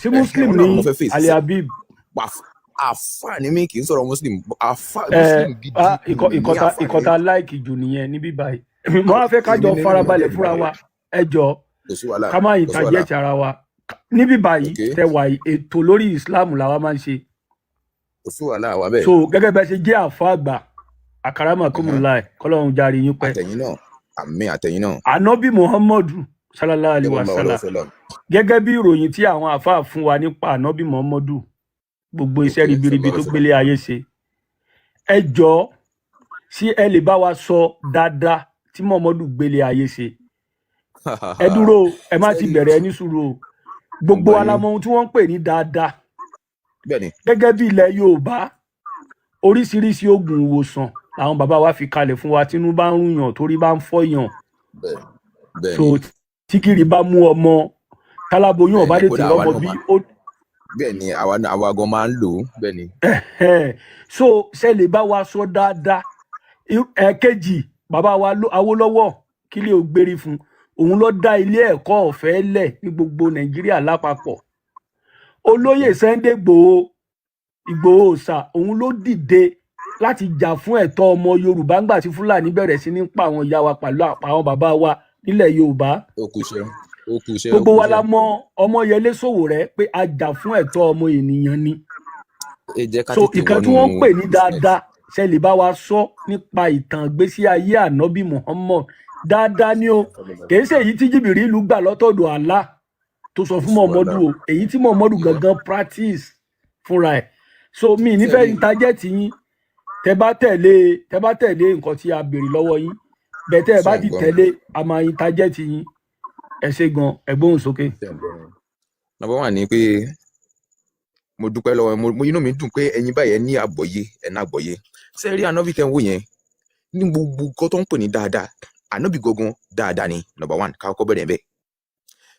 Sí Ẹ̀hẹ́n, Muslim wọn náà ní mo fẹ́ fèsì. Ali Habib? Àfáà ni mí, kì í sọ̀rọ̀ Muslim, àfáà Ẹ Muslim gidi ah, ni mí. ìkọta Àfáà ni mí. Ìkọta láìkì jù nìyẹn níbí báyìí. Mo wá fẹ́ kájọ Èmi nínú mi farabalẹ̀ dẹ̀ fúnra dùn. wa. Ẹ jọ, Kò sí wàhálà. ká má Kò sí wàhálà. interject ara wa níbí báyìí. Tẹ wà yìí, ètò lórí Islam làwa máa ń ṣe. Kò sí wàhálà wà bẹ́ẹ̀. So gẹ́gẹ́ bẹ́ẹ̀ ṣe jẹ́ àfa àgbà, àkàràmà kùmùláì, kọ́lọ́run járe yín pẹ́. Àtẹ̀yìn náà, àmín, àtẹ̀yìn náà. Anabi Muhammadu sallallahu alayhi wa sallallahu alaihi sallam, wasallam. Gẹ́gẹ́ bí ìròyìn tí àwọn àáfàá fún wa nípa Anabi Muhammadu, gbogbo iṣẹ́ ribiribi sallallahu tó alaihi wasallam. gbélé ayé ṣe, ẹ jọ̀ọ́, sí ẹ lè bá wa sọ dáadáa tí Muhammadu gbélé ayé ṣe? Ẹ dúró o, ẹ má ti Sẹ́rí bẹ̀rẹ̀, ẹ ní sùúrù o. Mo Gbogbo gbọ́ wa la yín. mọ ohun tí wọ́n ń pè ní dáadáa. Bẹ́ẹ̀ni. Gẹ́gẹ́ bí ilẹ̀ Yorùbá, oríṣiríṣi oògùn ìwòsàn làwọn bàbá wa fi kalẹ̀ fún wa tínú bá ń rúyàn, torí bá ń fọyàn. Bẹ́ẹ̀ So bẹ́ẹ̀ni. tí kiri bá mú ọmọ táláboyún ọba Bẹ́ẹ̀ni. tètè Kódà àwa rọmọ náà bí máa ó. Bẹ́ẹ̀ni, àwa náà, àwa gan máa ń lò ó, bẹ́ẹ̀ni. Ẹ̀hẹ́n. So ṣe lè bá wa sọ dáadáa? Ẹ̀ẹ̀kejì, bàbá wa Awólọ́wọ̀, kí lè o gbérí fún òun, ló dá ilé ẹ̀kọ́ ọ̀fẹ́ lẹ̀ ní gbogbo Nàìjíríà lápapọ̀. Olóyè Sunday Ìgbòho, Ìgbòho Òòṣà, òun ló dìde láti jà fún ẹ̀tọ́ ọmọ Yorùbá ńgbà tí Fúlàní bẹ̀rẹ̀ sí ní pa àwọn ìyá wa pẹ̀lú àwọn bàbá wa nílẹ̀ Yorùbá. Ó kú iṣẹ́, ó kú iṣẹ́, ó Gbogbo kú wa la iṣẹ́. mọ Ọmọyẹlé Sowore pé a jà fún ẹ̀tọ́ ọmọ ènìyàn ni. Ẹ jẹ́ ká So tètè ìkan tí wọnú wọ́n ń pè ní business. dáadáa, ṣe lè bá wa sọ nípa ìtàn ìgbésí ayé Ànábì Muhammad dáadáa ni o? Kì í ṣe èyí tí Jìbìrìlù gbà lọ́tọ̀dọ̀ Allah tó sọ Kò fún sí wàhálà. Muhammadu o, èyí tí Muhammadu gangan practice fúnra ẹ̀. So mi nífẹ̀ẹ́ Sẹ́rí interject yín. Tẹ bá tẹ̀lé nǹkan tí a béèrè lọ́wọ́ yín bẹ́ẹ̀, tẹ́ ẹ bá Ṣe ń ti gbọ́ mi? tẹ̀lé, a máa interject yín. Ẹ ṣé gan, ẹ gbóhùn sókè. Ṣe ń gbọ́ mi? Number one ni pé mo dúpẹ́ lọ́wọ́ mo, inú mi dùn pé ẹ̀yin báyìí, ẹ ní àgbọ́yé, ẹ ní àgbọ́yé. Ṣé rí Ànábì tẹ́ ń wò yẹn, ní gbogbo nǹkan tó ń pè ní dáadáa, Ànábì gangan dáadáa ni. Number one, ká kọ́kọ́ bẹ̀rẹ̀ bẹ́ẹ̀.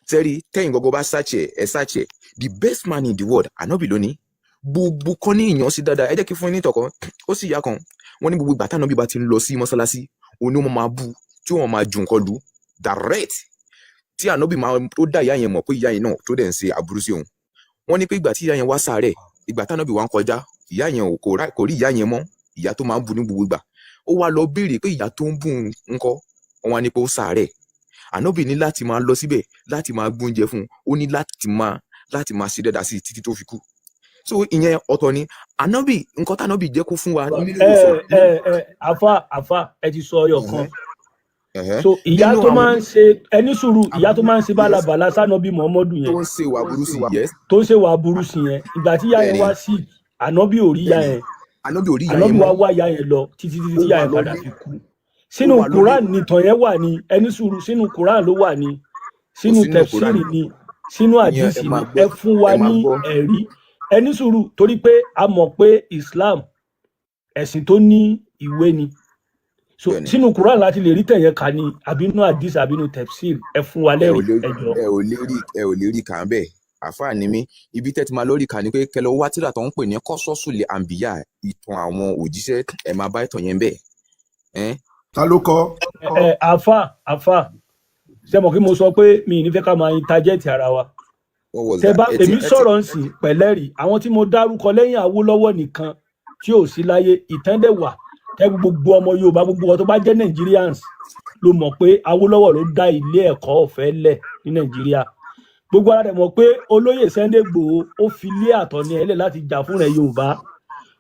Ṣé rí, tẹ́yìn gangan bá search ẹ̀, ẹ search ẹ̀, the best man in the world, Ànábì lónìí. Gbogbo kan ní ìyàn sí dáadáa. Ẹ jẹ́ kí fún yín ní ìtọ̀kan. Ó sì yá kan, wọ́n ní gbogbo ìgbà tánábì bá ti ń lọ sí mọ́sálásí, òun ni wọ́n máa bú, tí wọ́n máa ju nǹkan lù direct, tí Ànábì máa tó dá ìyá yẹn mọ̀ pé ìyá yẹn náà tó dẹ̀ ń ṣe aburú sí òun. Wọ́n ní pé ìgbà tí ìyá yẹn wá sàárẹ̀, ìgbà tánábì wá ń kọjá, ìyá yẹn ò kò rí ìyá yẹn mọ́, ìyá tó máa ń bu ní gbogbo ìgbà. Ó wá lọ béèrè pé ìyá tó ń bú òun ńkọ́? Wọ́n wá ní pé ó sàárẹ̀. Ànábì ní láti máa lọ síbẹ̀ láti máa gbóúnjẹ fún un. Ó ní láti máa ṣe dáadáa sí i títí tó fi kú. So ìyẹn ọ̀tọ̀ ni Ànábì, nǹkan tánábì jẹ́ kó fún wa nínú Ẹ ìwòsàn. ẹ ẹ, àfa, àfa, ẹ ti sọ ọyọ kan. Ẹ̀hẹ́. So ìyá Nínú tó àwọn máa ń ṣe, ẹni sùúrù, ìyá tó máa ń ṣe bálabàla sànàbí Muhammadu tó yẹn, ń ṣe ìwà burú sí, yes. tó ń ṣe wà burú sí yẹn, ìgbà tí ìyá yẹn wá sí, Ànábì ò rí ìyá Bẹ́ẹ̀ni. yẹn. Ànábì ò rí ìyá yẹn Ànábì wá mọ́. wá ìyá yẹn lọ títí títí Ó tí ìyá wà yẹn padà lọlé. fi kú. Ó Sínú wà lọlé. Quran nìtàn yẹn wà ní? Ẹni sùúrù, sínú Quran ló wà ní? Kò Sínú sínú Quran. Tẹfsírì ni? Sínú Ìyẹn ẹ àdìsí ni? máa Ẹ gbọ́. fún wa Ẹ máa ní gbọ́. ẹ̀rí. Ẹni sùúrù, torí pé a mọ̀ pé Islam, ẹ̀sìn tó ní ìwé ni. So sínú Quran láti lè rí tẹ̀yẹn kà ní, àbínú àdìsí, àbínú tẹfsírì? Ẹ fún wa Ẹ ò lẹ́rìí, lè ẹ jọ̀ọ́. Ẹ ò lè rí kà ń bẹ̀. Àfáà ni mí. Ibi tẹ́ ti máa lórí kà ni pé kẹlẹ́ wá tírà tó ń pè ní Kọ́sọ́sùlẹ̀ Àǹbíyà, ìtàn àwọn òjíṣẹ́. Ẹ máa bá ìtàn yẹn bẹ̀ ẹ́. Ta ló kọ? Ẹ àfà, àfà, ṣe mọ̀ kí mo sọ pé mi ì ní fẹ́ ká máa interject ara wa? What was Tẹ that? bá Ẹ ti èmi ẹ ti sọ̀rọ̀ ń sìn pẹ̀lẹ́rì àwọn tí mo dárúkọ lẹ́yìn Awólọ́wọ̀ nìkan tí ò sí láyé, ìtàn dẹ̀ wà tẹ gbogbo ọmọ Yorùbá, gbogbo ọ tó bá jẹ́ Nigerians ló mọ̀ pé Awólọ́wọ̀ ló dá ilé ẹ̀kọ́ ọ̀fẹ́ lẹ̀ ní Nàìjíríà. Gbogbo ara rẹ̀ mọ̀ pé olóyè Sunday Igboho, ó fi ilé àtọ̀ní ẹlẹ̀ láti jà fún rẹ̀ Yorùbá.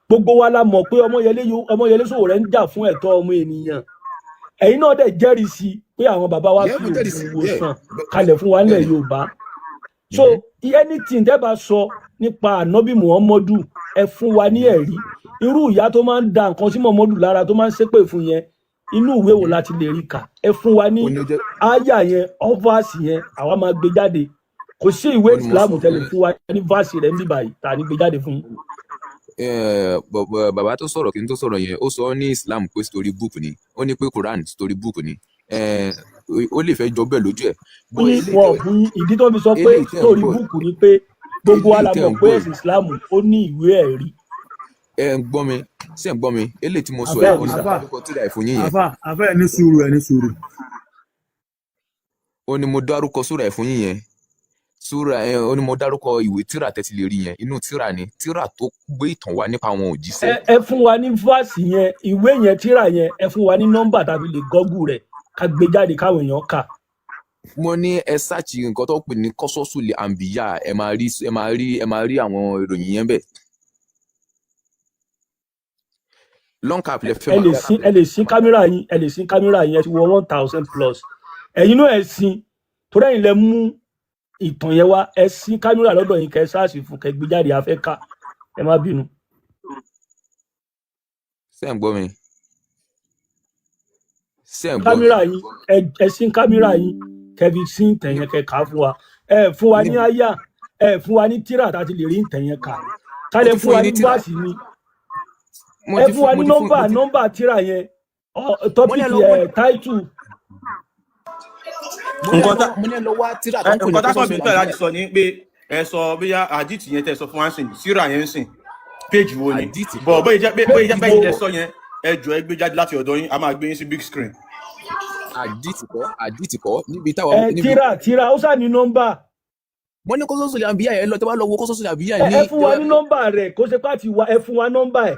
Gbogbo wa la mọ̀ pé Ọmọyẹlé Sowore ń jà fún ẹ̀tọ́ ọmọ ènìyàn. Ẹ̀yin náà dẹ̀ jẹ́rìí sí pé àwọn bàbá wa Yeah, fi mo jẹ́rìí sí oògùn yeah ìwòsàn kalẹ̀ fún wa nílẹ̀ Yorùbá. So anything tẹ́ bá sọ nípa Ànábì Muhammadu, ẹ fún wa ní ẹ̀rí. Irú ìyá tó máa ń da nǹkan sí Muhammadu lára, tó máa ń ṣépè fún yẹn, inú ìwé wo láti lè rí kà? Ẹ fún wa ní Ó ní ó jẹ́ áyà yẹn, verse yẹn, àwa máa gbé jáde. Kò sí ìwé Ó ní mo Islam sọ tẹ́lẹ̀ fún wa ní verse rẹ̀ ń bíbáyìí tá a ní gbé jáde fún yín. Bàbá tó sọ̀rọ̀, kí n tó sọ̀rọ̀ yẹn, ó sọ ní Islam pé story book ni. Ó ní pé Quran story book ni. Ó lè fẹ́ jọ bẹ́ẹ̀ lójú ẹ̀ bọ́ Ní eléyìí wọn tẹ́ fún yín. Ìdí tó fi sọ pé eléyìí tẹ́ ń story gbọ́ book ni pé gbogbo wa eléyìí la tẹ́ mọ̀ ń pé gbọ́ ẹ̀sìn Islam ó ní ìwé ẹ̀rí. Ẹ ń gbọ́ mi? Ṣé ń gbọ́ mi? Eléyìí tí mo sọ Àfà. yìí, ó ní mo Àfà. dárúkọ tírà ẹ̀ fún yín yẹn. Àfà, àfà, ẹ ní sùúrù, ẹ ní sùúrù. Ó ní mo dárúkọ sóra ẹ̀ fún yín yẹn. Súra ẹ ó ní mo dárúkọ ìwé tíra tẹ́tí lè rí yẹn, inú tíra ni, tíra tó gbé ìtàn wá nípa àwọn òjíṣẹ́. Ẹ fún wa ní verse yẹn, ìwé yẹn, tíra yẹn, ẹ fún wa ní nọ́mbà tàbí lè Google rẹ̀ ká gbé jáde káwọn èèyàn kà. Mo ní ẹ search nǹkan tó pè ní Kọ́sọ́sùlì Àǹbíyà, ẹ máa rí, ẹ máa rí, ẹ máa rí àwọn ìròyìn yẹn bẹ́ẹ̀. Long cap lẹ fẹ́ Ẹ lè máa sí, ẹ lè sí kámẹ́rà yín, ẹ lè sí kámẹ́rà yín. Ẹ ti wọ 1,000 plus. Ẹ̀yin náà ẹ sin, torí ẹ̀yin lẹ mú ìtàn yẹn wá. Ẹ sí kámẹ́rà lọ́dọ̀ yín, kẹ́ search fún, kẹ́ gbé jáde, a fẹ́ kà. Ẹ má bínú. Ṣé ń gbọ́ mi? Ṣé ń gbọ́ mi? Kámẹ́rà yín, ẹ sí kámẹ́rà yín, kẹ́ fi sí ìtàn yẹn, kẹ́ kà á fún wa. Ẹ fún wa ní Ní àyà, ẹ fún wa ní tíra tá a ti lè rí ìtàn yẹn kà. Mo Kálẹ̀ ti fún fún wa yín ní ní tíra. verse ni. Mo Ẹ ti fún wa fún ní mo ti fún nọ́mbà mo ti nọ́mbà tíra yẹn, mo ní ẹ topic, lọ mo ẹ title. Mo ní ẹ Nǹkan lọ tá mo ní ẹ lọ wá tíra tó ń pè ní nǹkan tá kàn Kọ́sọ́sùlì mí tọ́ Àǹbíyà. láti sọ ni pé ẹ sọ bóyá àdìtì yẹn tẹ sọ fún wa ń sìn, síra yẹn ń sìn, péjì wo ni? Àdìtì bọ̀ kọ́. bóyá jẹ́ pé bóyá jẹ́ Péjì pé wo? ẹ̀yin tẹ sọ yẹn, ẹ jọ, ẹ gbé jáde láti ọ̀dọ̀ yín, a máa gbé yín sí big screen. Àdìtì kọ́, àdìtì kọ́, níbi táwa Ẹ níbi tíra ó sà ní nọ́mbà. Mo ní Kọ́sọ́sùlì Àǹbíyà yẹn lọ, tẹ́ bá lọ wo Kọ́sọ́sùlì Àǹbíyà Ẹ ní ẹ fún wa ní nọ́mbà rẹ̀, kó ṣe pàtì wa, ẹ fún wa nọ́mbà ẹ̀.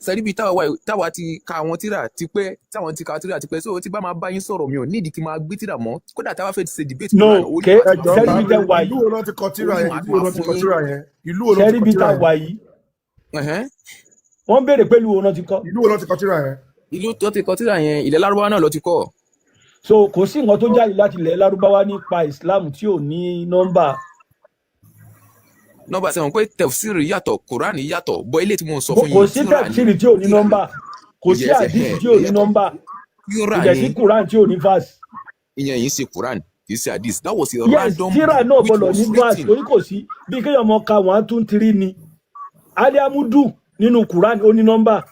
Sẹ́ríbi táwa wà yìí, táwa ti ka àwọn tíra tipẹ́, táwọn ti ka tíra tipẹ́, so tí bá máa bá yín sọ̀rọ̀, mi ò nídìí kí n máa gbé tíra mọ́. Kódà táwa fẹ́ ṣe debate No. Quran, orí Ké màá Ẹ ti máa jọ fún sẹ́ríbi yín. tẹ bá mi wà ìlú yìí wo náà ti kọ tíra Orí yẹn? màá Ìlú ti wo máa náà ti fún kọ yín. tíra yẹn? Ìlú wo náà ti kọ Sẹ́ríbi tíra tá yẹn? wà yìí. Ẹ̀hẹ́n. Wọ́n béèrè pé ìlú wo náà ti kọ́. Ìlú wo náà ti kọ tíra yẹn? Ìlú tó ti kọ tíra yẹn, ilẹ̀ Lárúbáwá náà ló ti kọ́. So kò sí nǹkan tó jáde láti ilẹ̀ Lárúbáwá nípa Islam tí ò ní nọ́mbà. Nọ́mbà sẹ́wọ̀n pé tafsir yàtọ̀, Quran yàtọ̀, bọ́ ilé tí mo ń sọ fún Kò yín sí tíra ni. Tafsir tí ò ní Tíra ni. nọ́mbà, kò sí Yes, àdìsí ẹ̀hẹ́n, tí ò ní ìyẹn nọ́mbà, kò tíra dẹ̀ sí ni. Quran tí ò ní verse. Ìyẹn yìí ṣe Quran, kì í ṣe hadith. That was a Yes, random tíra book náà which gbọ́dọ̀ was ní verse, written. torí kò sí bí kéèyàn mọ ka one two three ni. Aliamudu nínú Quran, ó ní nọ́mbà.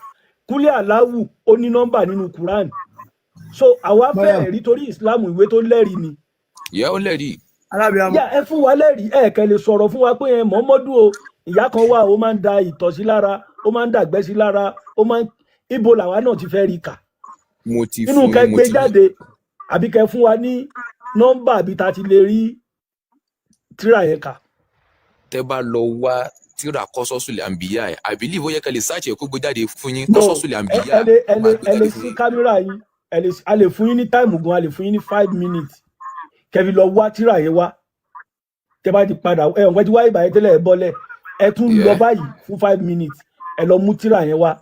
Kúlẹ̀ aláwù, ó ní nọ́mbà nínú Quran. So àwa fẹ́ Mariam ẹ̀rí, torí Islam ìwé tó lẹ́rìí ni. Ìyá ó lẹ́rìí. Alábíàmọ. Yà, ẹ fún wa lẹ́rìí. Ẹ kẹ́ lè sọ̀rọ̀ fún wa pé ẹ Mọ́mọ́dù o, ìyá kan wà, ó máa ń da ìtọ̀ sí lára, ó máa ń dàgbẹ́ sí lára, ó máa ń ibo làwa náà ti fẹ́ rí kà? Mo ti Nínú fún kẹ́ yín, mo gbé ti jáde, àbí kẹ́ fún wa ní nọ́mbà àbí ta ti lè rí tíra yẹn kà. Tẹ́ bá lọ wá tíra Kọ́sọ́sùlì Àǹbíyà ẹ̀, I believe ó yẹ kẹ́ lè search ẹ̀ kó gbé jáde fún yín. No. Kọ́sọ́sùlì Ẹ Àǹbíyà ẹ lè ẹ ó máa lè gbé ẹ lè jáde fún sí yín. kámẹ́rà yín. Ẹ lè, a lè fún yín ní time gan, a lè fún yín ní 5 minutes kẹ́ fi lọ wá tíra yẹn wá. Tẹ́ bá ti padà, ẹ ọ̀pẹ tí wáyé ìbàyẹn tẹ́lẹ̀, ẹ bọ́lẹ̀, ẹ tún lọ Yeah. báyìí fún 5 minutes, ẹ lọ mú tíra yẹn wá,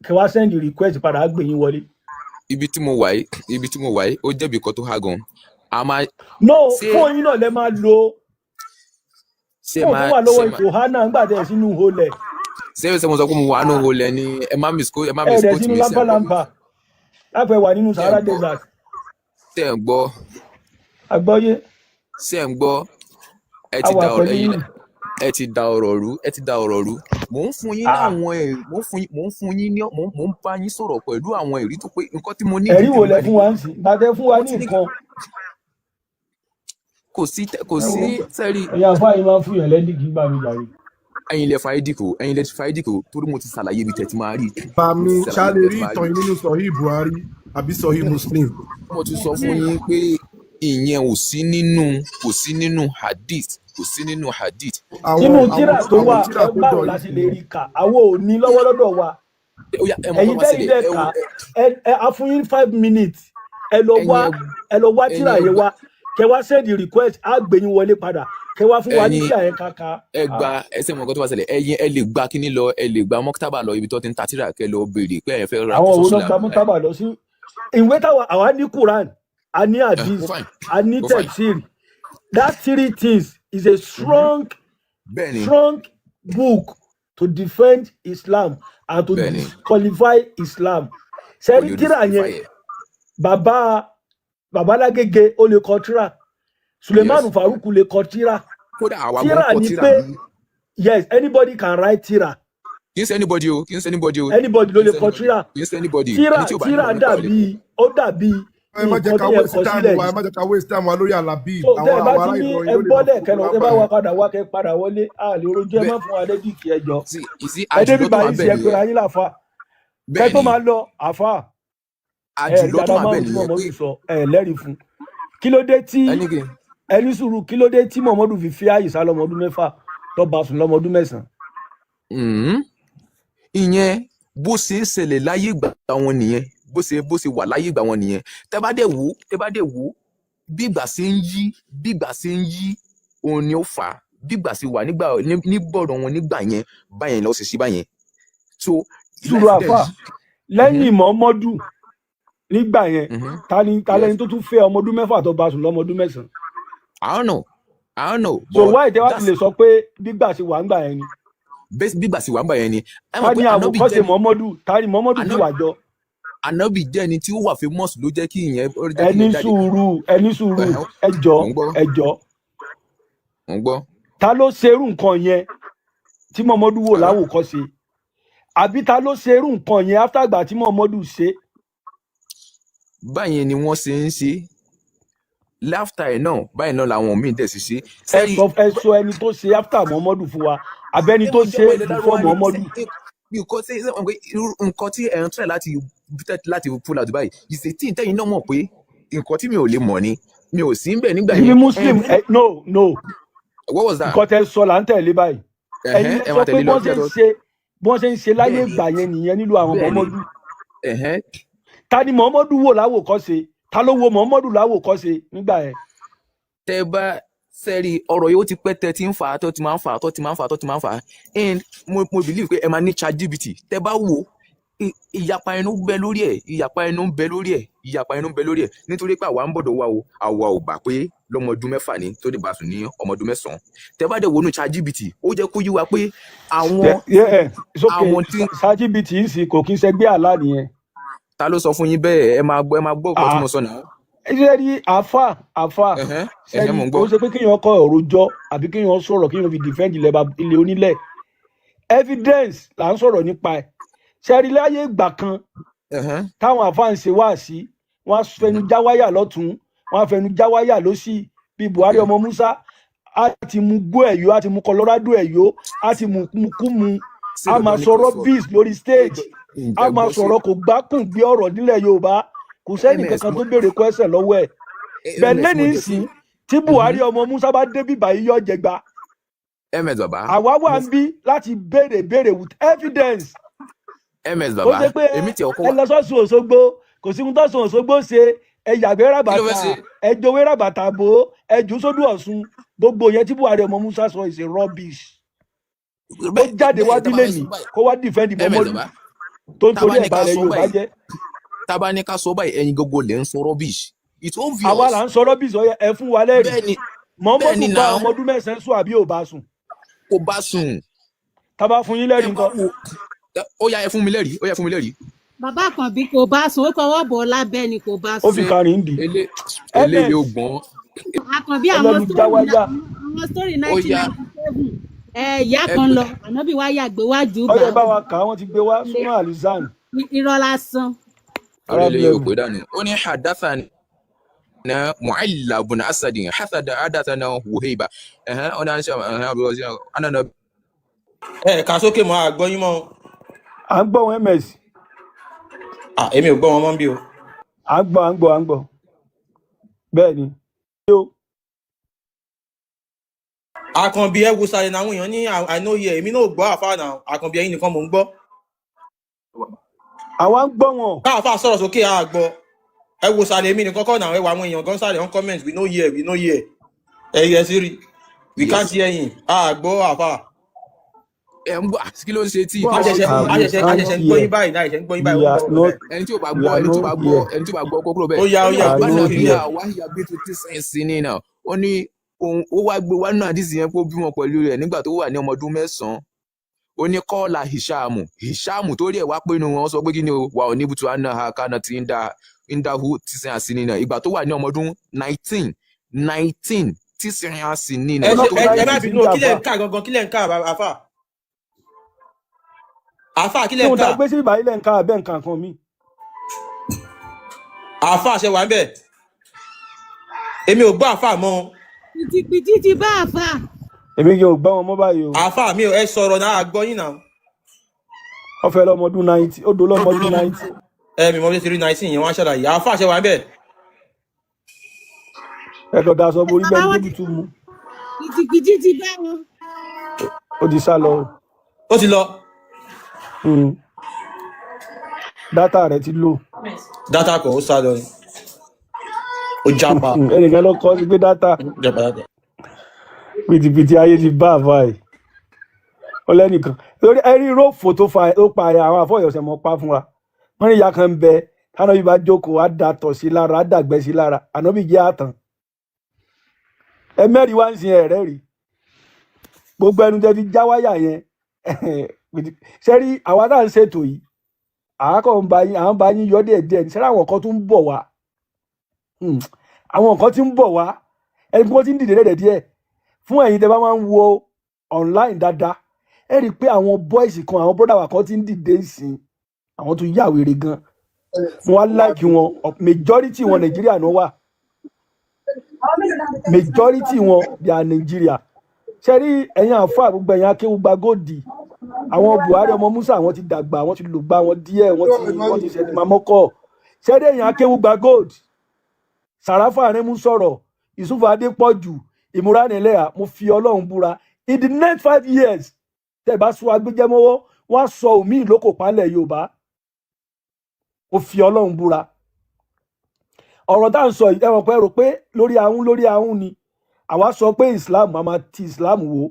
kẹ́ wá send request padà, á gbé yín wọlé. Ibi tí mo wà yìí, ibi tí mo wà yìí, ó jẹ́bi kan tó há gan. A máa No. ṣé Fóònù yín náà lẹ máa lo ṣé fóònù tó máa wà lọ́wọ́ ṣé máa ipò hánà ńgbà tẹ̀ sínú holẹ̀. Ṣé mo sọ pé mo wà nù olè ni? Ẹ má misquote, ẹ má Ẹ dẹ̀ misquote sínú mi. Ṣé ń gbọ́? lámpálámpá lápẹ̀ wà nínú Ṣé ń Sahara gbọ́? Desert. Ṣé ń gbọ́? Àgbọ́yé. Ṣé ń gbọ́? Ẹ A ti wà da ọ̀rọ̀ pẹ̀lú ẹ̀yin yín. Ẹ ti da ọ̀rọ̀ rú, ẹ ti da ọ̀rọ̀ rú. Mò ń fún yín ní Ah, àwọn ẹ̀rí, mò ń fún yín ní, mò ń bá yín sọ̀rọ̀ pẹ̀lú àwọn ẹ̀rí tó pé. Nǹkan tí mo ní Ẹ̀rí ìdí wo tèmi lẹ báyìí ni fún pé wa ń sìn gbàtẹ́ fún wa mo ní ti ní nǹkan? Kò sí kò Ẹ sí wo sẹ́rí. Ẹ̀yin àfáà yìí máa ń fún yàn lẹ́dí kí gbà mí jàre. Ẹ̀yin lẹ fàídìkò, ẹ̀yin lẹ fàídìkò, torí mo ti ṣàlàyé ibi tẹ̀ ti máa rí. Bá Mo mi ti ṣá ṣàlàyé lè ibi tẹ̀ ti rí máa ìtàn rí. yìí nínú Sọ̀hí Buhari àbí Sọ̀hí Muslim? Mo ti sọ fún yín pé ìyẹn ò sí nínú, kò sí nínú hadith, kò sí nínú hadith. Àwọn Nínú àwọn tíra tó àwọn wà tíra ẹ tó báwo dọ̀ la yìí ṣe lè rí kà? Àwọn ò ní lọ́wọ́ lọ́dọ̀ wa. Ó yá, ẹ mọ tó Ẹ̀yin máa tẹ́yìn ṣẹlẹ̀ dẹ̀ ẹ kà wo ẹ a fún yín 5 minutes, ẹ lọ ẹ̀yin wá, ẹ lọ wá ẹ̀yin tíra yẹn wá, kẹ wá send request, á gbé yín wọlé padà, kẹ wá fún wa ní ẹ̀yin tíra yẹn kàkà. Ẹ gba ẹsẹ mọ nǹkan tó bá ṣẹlẹ̀. Ẹ̀yin ẹ lè gba kíní lọ, ẹ lè gba mọkítàbà lọ, ibi tó ti ń ta tíra, kẹ lọ béèrè pé ẹ fẹ́ ra Àwọn òun Kọ́sọ́sùlì náà gba Àǹbíyà. mọ́tábà lọ sí ìwé táwa àwa ní Quran, a ní Ó hadith, fine. a ní Ó fine. Tafsir. That three things is a strong Bẹ́ẹ̀ ni. strong book to defend Islam and to Bẹ́ẹ̀ ni. disqualify Islam. Kò Sẹ́rí lè tíra yẹn, disqualify ẹ. Bàbá babalágége ó lè kọ tíra, Suleiman Yes. Farouk lè kọ tíra. Kódà àwa gan Tíra kọ ni tíra pé ní. Yes, anybody can write tíra. Kì í ṣe anybody o, kì í ṣe anybody o. Anybody ló Kì í lè ṣe kọ anybody, tíra. kì í ṣe anybody. Tíra Ẹni tí ò bá tíra nímọ̀ nípa ẹ̀ lè kọ. dàbí, ó dàbí Ẹ má jẹ́ nǹkan ká tí yẹn waste kọ time sílẹ̀ wa, ni. ẹ má jẹ́ ká waste time wa lórí Alabi. So tẹ́ Àwọn ẹ bá àwọn ti ará ní Ìlọrin ẹ ló lè máa bọ́lẹ̀ fún kẹlọ gbogbo ẹ bá lápá wa yẹn. padà wá, kẹ padà wọlé, a lè rojọ́. Ẹ má Bẹ́ẹ̀ fún wa lẹ́díkì, ẹ jọ. sí ìsí Ẹ débi àjùlọ tó wà báyìí sí, bẹ́ẹ̀ ẹ pera nìyẹn. yín láfa kẹ Bẹ́ẹ̀ tó ni. máa lọ àfa ẹ rí Àjùlọ tó dada wà bẹ́ẹ̀ márùn tí nìyẹn mọ̀mọ́ pé sọ ẹ lẹ́rìí fún kí ló dé tí ẹni kí Ẹni sùúrù, kí ló dé tí Muhammadu fi fi Àyíṣà lọ́mọ ọdún 6 tó bá sùn lọ́mọ ọdún 9? Ìyẹn bó ṣe ń ṣẹlẹ̀ láyé ìgbà wọn nìyẹn, bó ṣe wà láyé ìgbà wọn nìyẹn. Tẹ́ bá dẹ̀ wò bí ìgbà ṣe ń yí, bí ìgbà ṣe ń yí, òun ni ó fà á. Bí ìgbà ṣe wà nígbà nígbọ̀dọ̀ wọn nígbà yẹn báyẹn lọ́ọ́ ṣe sí báyẹn, so Sùúrù, life dẹ̀ àfà. yí. Lẹ́yìn Muhammadu nígbà yẹn, ta ni ta Yes. lẹni tó tún fẹ́ ọmọ ọdún 6 tó bá sùn lọ́mọ ọdún 9? I don't know, I don't know. So But why tẹ wá fi that's lè sọ pé gbígbà ṣe wà ńgbà yẹn ni? Bí ìgbà ṣe wà nígbà yẹn ni ẹ Ta mọ̀ ni pé Ànábì àwòkọ́ṣe jẹ́ Muhammadu? Ta ni Muhammadu fi wà jọ? Ànábì jẹ́ ẹni tí ó wà famous, ló jẹ́ kí ìyẹn ó jẹ́ kí Ẹni ìyẹn jáde. sùúrù, ẹni sùúrù. Ẹ̀hẹ́n. Ẹ jọ. Mò ń gbọ́. Ẹ jọ. Mò ń gbọ́. Ta ló ṣerú nǹkan yẹn tí Muhammadu wò Àná- láwòkọ́ṣe, àbí ta ló ṣerú nǹkan yẹn after ìgbà tí Muhammadu ṣe? Báyẹn ni wọ́n ṣe ń ṣe láfta ẹ̀ náà, báyìí náà làwọn míì dẹ̀ sì ṣe. Ẹ Sẹ́rí sọ, ẹ sọ ẹni tó ṣe after Muhammadu fún wa, àbẹ́ni ṣé tó mo ṣe jẹ́ ọmọ ilẹ̀ before Lárúbáwá ni? Muhammadu. Nǹkan tí ṣé mọ̀ pé irú nǹkan tí ẹ̀ ń try láti pull out báyìí ìṣe tí ìtẹ́yìn náà mọ̀ pé nǹkan tí mi ò lè mọ̀ ni, mi ò sí ń bẹ̀ nígbà Ibi yẹn. Muslim ẹ, no, no. What was that? Nǹkan tẹ sọ là ń tẹ̀lé báyìí. Ẹ̀yin Ẹ̀hẹ́n, lẹ ẹ sọ máa pé tẹ̀lé lọ bọ́n kí ṣe ẹ ń tó ṣe, bọ́n ṣe ń ṣe láyé Bẹ́ẹ̀ni. ìgbà yẹn nìyẹn nílùú àwọn Bẹ́ẹ̀ni. Muhammadu. Ẹ̀hẹ́n. Ta ni Muhammadu wò láwòkọ́ṣe? Ta ló wo Muhammadu láwòkọ́ṣe nígbà yẹn? Tẹ bá sẹ́rí ọ̀rọ̀ yìí, ó ti pẹ́ tẹ ti ń fà á, tó ti máa ń fà á, tó ti máa ń fà á, tó ti máa ń fà á, and mo believe pé ẹ máa ní ChatGPT. Tẹ bá wò ìyapa ẹnu ń bẹ lórí ẹ̀, ìyapa ẹnu ń bẹ lórí ẹ̀, ìyapa ẹnu ń bẹ lórí ẹ̀, nítorí pé àwa ń bọ̀dọ̀ wa o, àwa ò gbà pé lọ́mọ ọdún 6 ni tó lè bá sùn ní ọmọ ọdún 9. Tẹ bá dẹ̀ wọnú ChatGPT, ó jẹ́ kó yí wa pé àwọn Yeah, it's okay. àwọn tí ChatGPT ń sìn kò kí ń ṣẹgbẹ́ àlá nìyẹn. Ta ló sọ fún yín bẹ́ẹ̀? Ẹ máa gbọ́, ẹ máa gbọ́ nǹkan tí Ah, mo sọ náà. Ṣé rí àáfà, àáfà, Ẹ̀hẹ́n, ṣe ẹ̀hẹ́n, rí mò ń kò gbọ́. ṣe pé kéèyàn kọ ọ̀rọ̀ jọ àbí kéèyàn sọ̀rọ̀ kéèyàn fi defend ilẹ̀ ilẹ̀ onílẹ̀. Evidence là ń sọ̀rọ̀ nípa ẹ̀. Ṣe rí láyé ìgbà kan táwọn àáfà ń ṣe wáàsí, wọ́n á fẹnu já wáyà lọ́tún, wọ́n á fẹnu já wáyà lọ́sì, bíi Buhari ọmọ Musa, á ti mu gbó ẹ̀yọ́, á ti mu Colorado ẹ̀yọ́, á ti mu kú mu, Ṣé á máa dandan ni sọ kò sọ rubbish lórí stage, á ǹjẹ́ máa gbọ́ sí sọ̀rọ̀ kò gbákùn gbé ọ̀rọ̀ nílẹ̀ Yorùbá, kò sẹ́nì ms kankan mo tó béèrè question lọ́wọ́ ẹ̀ bẹ́ẹ̀. Ms mo Lẹ́ni jẹ́ sí ìsìn tí Buhari ọmọ Musa bá dé bíbá yìí, yọ jẹgba. Ms bàbá, Àwa wà mo ń bí láti béèrè béèrè with evidence. Ms Ó bàbá, ṣe pé èmi tí ọkọ ẹ wà lọ sọ́sùn Òṣogbo, kò sí ohun tọ́sùn Òṣogbo ṣe, ẹ yàgbẹ́ Kí ló ràbàtà, fẹ́ ṣe? ẹ jowé ràbàtà bò ó, ẹ jù ú sódò Ọ̀ṣun. Gbogbo yẹn tí Buhari ọmọ Musa sọ is a rubbish. Ó Bẹ́ẹ̀ jáde wá bẹ́ẹ̀, tá bí bá fẹ́ lẹ́nìí sọ báyìí, kó wá defend ms Muhammadu bàbá, tó ń tá torí bá ẹ̀ ní ká balẹ̀ sọ Yorùbá báyìí jẹ́. Tá bá ní ká sọ báyìí, ẹ̀yin gbogbo lè ń sọ rubbish, it's Àwa obvious. là ń sọ rubbish? Ọyẹ ẹ fún wa lẹ́rìí. Bẹ́ẹ̀ni. Muhammadu Bẹ́ẹ̀ni. bá Náà ọmọ ọdún 9 sùn àbí ò bá sùn? Kò bá sùn. Tá bá fún yín Tẹ lẹ́rìí bá ńkọ́? wo, ó yá, ẹ fún mi lẹ́rìí, ó yá, ẹ fún mi lẹ́rìí. Bàbá Àkànbí, kò bá sùn, ó kọwọ́ bọ̀ ọ́ lábẹ́ ni, kò bá Ó fi sùn. Ṣe karin dì. Eléyìí ò Ms gbọ́n. Àkànbí, àwọn ẹlẹ́nu story jáwájá. Àwọn story Ó nineteen yá. ninety seven ẹ ìyá Ẹ kan lọ, ànábì wá yàgbé wájú Ọyẹ bá bá wa kà á, wọ́n ti gbé wá súnmọ́ alizan. Irọ́ lásán. Orí Arab eléyìí ò level. pé dànù. Ó ní hadathana Mu'alla bun Asadin hasada hadathana Wuhayba, ẹ̀hẹ́n, ó ní àṣà ẹ̀hẹ́n abúlé anana. Ẹ kà sókè mọ́, àgbọ́ yín mọ́ o. À ń gbọ́ wọn, ms. Ah, èmi ò gbọ́ wọn mọ́ bí o. À ń gbọ́, à ń gbọ́, à ń gbọ́, bẹ́ẹ̀ ni. Àkànbí, ẹ wo sáré náà, àwọn èèyàn ní I know here, èmi náà ò gbọ́ àfa náà. Àkànbí, ẹ̀yin nìkan mò ń gbọ́. Àwa ń gbọ́ wọn. Káàfà sọ̀rọ̀ sókè, àgbọ̀. Ẹ wo sáré, èmi nìkan kọ́ náà, ẹ wọ àwọn èèyàn gan sáré on comment, we no hear, we no hear. Ẹ yẹ sí rí, we can't Yes. hear him, àgbọ̀ àfà. Ẹ ń gbọ́, kí ló ń ṣe tí Gbọ́ kí ló ń ṣe àwọn tí we Àṣẹ̀ṣẹ̀ can't àṣẹ̀ṣẹ̀ ń gbọ́ hear. yín báyìí náà, àṣẹ̀ṣẹ̀ ń gbọ́ yín báyìí, We ó ń are bọ̀ not bẹ́ẹ̀. Ẹni tí ò bá we gbọ́, are ẹni tí ò not bá gbọ́, here. ẹni tí ò bá gbọ́ kó kúrò Ó bẹ́ẹ̀. yá, Ó ó ní yá, We are gbé wàbánà not sókè. bíhà here. wáhíyà bí tó ti sẹ́yìn sí ní náà. Ó ní òun ó wá gbé wá nínú àdìsí yẹn pé ó bímọ pẹ̀lú rẹ̀ nígbà tó wà ní ọmọ ọdún 9. Ó ní kọ́ọ̀là Hishamu, Hishamu tó rí ẹ̀ wá pé inú wọn sọ pé kí ni o wà ò ní butu anna ha kánà tí ń da ń dáhu tí sẹ́yìn àsì nínà ìgbà tó wà ní ọmọ ọdún 19 19 tí sẹ́yìn àsì nínà Ẹ ìgbà ṣe tó ẹ wà ẹ ní má tí ń bínú o, kí lẹ̀ jàfà ń kà gangan, kí lẹ̀ ń kà àfà? Àfà, kí tí lẹ̀ ń wọn ta kà? gbé sí ìbàyí lẹ́ ń ká abẹ́ nǹkan kan mi. Àfà, ṣe wà ń bẹ̀? Èmi ò gbọ́ àfà mọ́ o. Pìtìpìtì ti bá àfà. Èmi kì í gbọ́ wọn mọ́ báyìí o. Àfà mi ò, ẹ sọ̀rọ̀ náà, àgbọ̀ yín náà. Wọ́n fẹ́ lọ́mọ ọdún 90, ó do lọ́mọ ọdún 90. Ẹ mi mọ bí ó ti rí 19 yẹn, wọ́n á ṣàlàyé. Àfà, ṣe wà ń bẹ̀? Ẹ kàn daṣọ borí Bàbá bẹ́ẹ̀ wọn ni ti tó tutù mu. Kìtìkìtì ti bá wọn. Ó ti sá lọ o. Ó ti lọ. Data rẹ̀ ti lò. Data kọ̀, ó sá lọ ni, ó jápa. Ẹnìkan ló kọ́ sí pé data. Jápa data. Pìtìpìtì ayé ti bá àfa yìí. Ó lẹ́nìkan lórí ẹrí róòfò tó fa ó pa àwọn àfọyọ̀sẹ̀ mọ́ pa fún wa. Wọ́n ní ìyá kan ń bẹ tánàbí bá jókòó, á da tọ̀ sí lára, á dàgbẹ́ sí lára, ànábì jẹ́ àtàn. Ẹ mẹ́rin wá ń sin ẹ̀rẹ́ rí gbogbo ẹnu tẹ́ fi já wáyà yẹn. Ṣe rí àwa tá à ń ṣètò yìí, àákọ́ ń bá yín, à ń bá yín yọ díẹ̀ díẹ̀. Ṣe rí àwọn kan tó ń bọ̀ wá? Àwọn kan tí ń bọ̀ wá, ẹni tí wọ́n ti ń dìde lẹ́dẹ̀ díẹ̀ fún ẹ̀yin tẹ́ bá máa ń wo online dáadáa, ẹ rí i pé àwọn boys kan, àwọn brother wa kan ti ń dìde sí, àwọn tó yà wèrè gan. Mo wá like wọn. Majority wọn, Nàìjíríà náà wà. Majority wọn, they are Nigeria. Ṣe rí ẹ̀yin àáfàá, gbogbo ẹ̀yin akéwùgbà gòdì, àwọn Buhari ọmọ Musa, àwọn ti dàgbà, àwọn ti lògbà wọn díẹ̀, wọ́n ti ṣẹ̀dí mamọ́kọ̀. Ṣe rí ẹ̀yin akéwùgbà gold, Sàràfà Arẹ́mú sọ̀rọ̀, Yusufu Adépọ̀jù, Ìmúra Nílẹ̀, mo fi Ọlọ́run búra, in the next 5 years, tẹ́ ẹ bá sọ agbẹjẹmọ́wọ́, wọ́n á sọ òmíì lóko pálẹ̀ Yorùbá. Mo fi Ọlọ́run búra. Ọ̀rọ̀ tá à ń sọ yìí, ẹ mọ̀ pé rò pé lórí ahun, lórí ahun ni àwa sọ pé Islam, a máa ti Islam wò,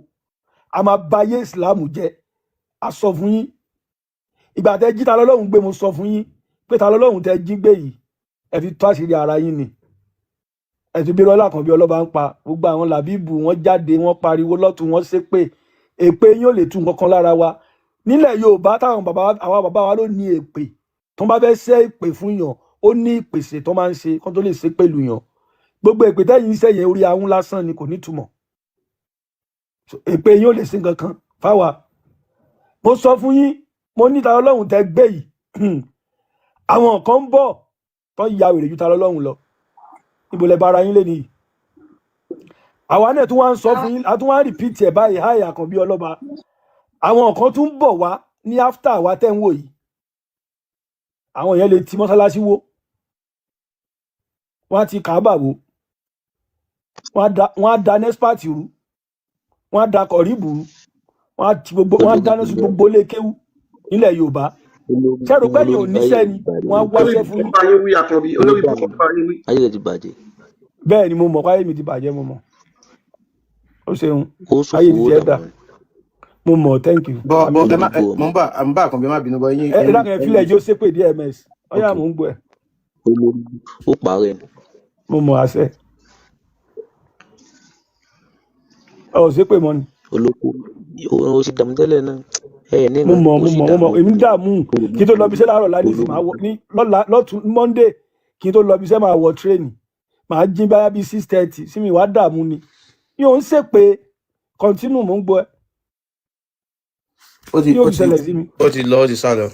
a máa bayé Islam jẹ́. A sọ fún yín ìgbà tẹ́ jí ta lọ́lọ́run gbé. Mo sọ fún yín pé ta lọ́lọ́run tẹ́ jí gbé yìí, ẹ fi tó àṣírí ara yín ni. Ẹ ti bí lọ́lá kan bí ọlọ́ba ń pa gbogbo àwọn làbíbù wọn jáde, wọ́n pariwo lọ́tún, wọ́n ṣépè. Èpè yín ò lè tú nǹkan kan lára wa nílẹ̀ Yorùbá. Táwọn bàbá, àwọn bàbá wa ló ní èpè. Tó bá fẹ́ ṣẹ́ èpè fún yàn, ó ní ìpèsè tó máa ń ṣe kó tó lè ṣe pẹ̀lú yàn. Gbogbo èpè tẹ́yìn ń ṣe yẹn, orí ahọ́n lásán ni, kò nítumọ̀. So, èpè yín ò lè ṣe nǹkan kan fáwa. Mo sọ fún yín, mo ní ta Ọlọ́run tẹ́ gbé yìí, àwọn kan ń bọ̀ tó ya wèrè ju ta Ọlọ́run lọ. Ibo lẹ bára yín lé nìyí? Àwa náà tún wá ń sọ fún yín, a tún wá ń repeat ẹ̀ báyìí. Háì, Àkànbí ọlọ́ba, àwọn kan tún ń bọ̀ wá ní after àwa tẹ́ ń wò yìí. Àwọn yẹn lè ti mọ́sálásí wó, wọ́n á ti Kàábà wó, wọ́n á da NESFAT rú, wọ́n á da kọ̀ríbù rú, wọ́n á ti gbogbo, wọ́n á Olórí dáná sun gbogbo ilé kéwú nílẹ̀ Yorùbá. Olórí Ṣé rò pé yìí ò olórí níṣẹ́ ayé ni ti bàjẹ́. Wọ́n á Olórí wáṣẹ́ fún burúkú yín. bá yín wí, Àkànbí, olórí Olórí burúkú bá yín wí. ayé rẹ̀ ti bàjẹ́. Bẹ́ẹ̀ ni, mo mọ̀ páyé mi ti bàjẹ́, mo mọ̀. Ó ṣeun. Ó Ayé ṣòfò ti owó tiẹ̀ dà. dààmú ni. Mo mọ̀, thank you. Bọ Àmì bọ ẹ má Olórí ẹ bú ọmọ. mò ń bá à ń bá Àkànbí, má bínú bọ ẹ̀yin ẹ ẹ̀yin dákun, ẹ fílẹ̀ ẹ̀yin jó ṣépè díẹ̀ ms ọyá. Ok. Mò ń gbọ́ ẹ. Olórí bú ó parẹ́ ni. Mo mọ̀ àṣẹ ẹ ò ṣépè mọ́ ni. Olóko ó sì dààmú tẹ́lẹ̀ náà ẹ ẹ̀ Mo níran mọ̀ ó mo sì mọ̀ mo mọ̀ dààmú. Èmi ń dààmú kí n tó lọ bí iṣẹ́ láàárọ̀ lálẹ́ sí Olórí màá wọ ní lọ́la lọ́tún Monday. Kí n tó lọ bí iṣẹ́, máa wọ train, màá jí báyà bíi 6:30 sí mi, wàá dààmú ni. Mi ò ń ṣèpè, continue, mò ń gbọ́ ẹ. Ó ti Kí yóò ó fi ti ṣẹlẹ̀ sí mi? Ó ti lọ, ó ti sá lọ.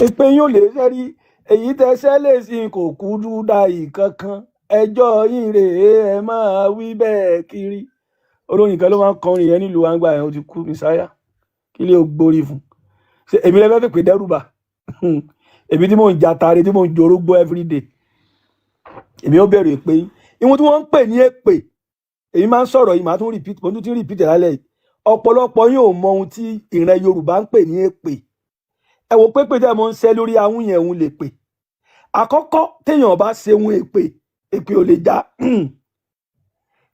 Èpè yín ò lè ṣe rí èyí tẹ ṣẹlẹ̀ sí kò kúrú da ìkankan. Ẹjọ́ yín rèé, ẹ máa wí bẹ́ẹ̀ kiri. Olórin kan ló máa ń kọrin yẹn nílùú àgbà yẹn, ó ti kú, mísáyà kí lè gbórí fún. Ṣe èmi lè fẹ́ fèpè dẹ́rùbà èmi tí mò ń jatare, tí mò ń jorógbó everyday? Èmi ó bẹ̀rù èpè yín? Ìwọ̀n tí wọ́n ń pè ní èpè, èmi máa ń sọ̀rọ̀ yìí, màá tún repeat, mo tún ti repeat ẹ̀ lálẹ́ yìí. Ọ̀pọ̀lọpọ̀ yín ò mọ ohun tí ìran Yorùbá ń pè ní èpè. Ẹ wò pé tẹ́ mo ń ṣẹ́ lórí ahọ́n yẹn, òun lè pè àkọ́kọ́. Téèyàn bá ṣe ohun èpè, èpè ò lè já.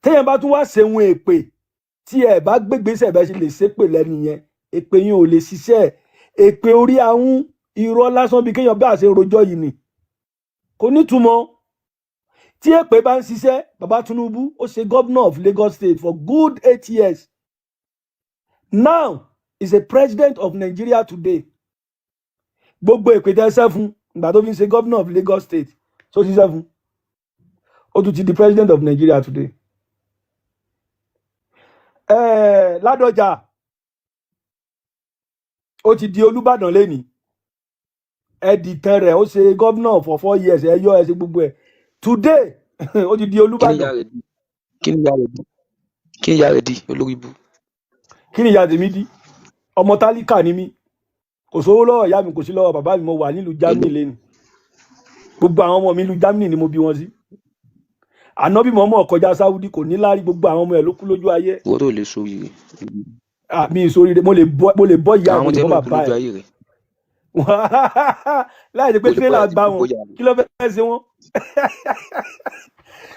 Téèyàn bá tún wá ṣe ohun èpè, tí ẹ bá gbégbèsè bẹ́ẹ̀ ṣe lè ṣépè lẹ́nu yẹn, èpè yín ò lè ṣiṣẹ́. Èpè orí ahọ́n, irọ́ lásán, bí kéèyàn bá ṣe rojọ́ yìí ni, kò nítumọ̀. Tí èpè bá ń ṣiṣẹ́, bàbá Tinubu ó ṣe governor of Lagos State for good 8 years, now is a president of Nigeria today. Gbogbo èpè tẹ́ ṣẹ́ fún ìgbà tó fi ń ṣe governor of Lagos State, tó ṣiṣẹ́ fún, ó tún ti di president of Nigeria today. Ládọjà ó ti di Olúbàdàn lẹ́nìí. Ẹ dìtẹ̀ rẹ̀, ó ṣe governor for 4 years, ẹ yọ, ẹ ṣe gbogbo ẹ̀. Today ó ti di Kí ni Olúbàdàn. Ìyá rẹ̀ di? Kí ni ìyá rẹ̀ di? Kí ni ìyá rẹ̀ di, olórí bú? Kí ni ìyá tèmi di? Ọmọ tálíkà ni mí, kò sówó lọ́wọ́ ìyá mi, kò sí lọ́wọ́ bàbá mi. Mo wà nílùú Germany lẹ́nu. Gbogbo àwọn ọmọ mi, ìlú Germany ni mo bí wọn sí. Ànábì mọ́mọ́ kọjá Sáúdí, kò ní láárí, gbogbo àwọn ọmọ ẹ̀ ló kú lójú ayé. Ìwọ tó lè sóríire. Ah, mi ì sóríire, mo lè bọ́ ìyá, mo Àwọn lè tẹ bọ́ náà kú bàbá lójú ẹ̀ ayé rẹ. Láì jẹ́ pé O lè bọ́ tírélà àti gbá wọn, bóyá kí ló fẹ́ ṣe wọ́n?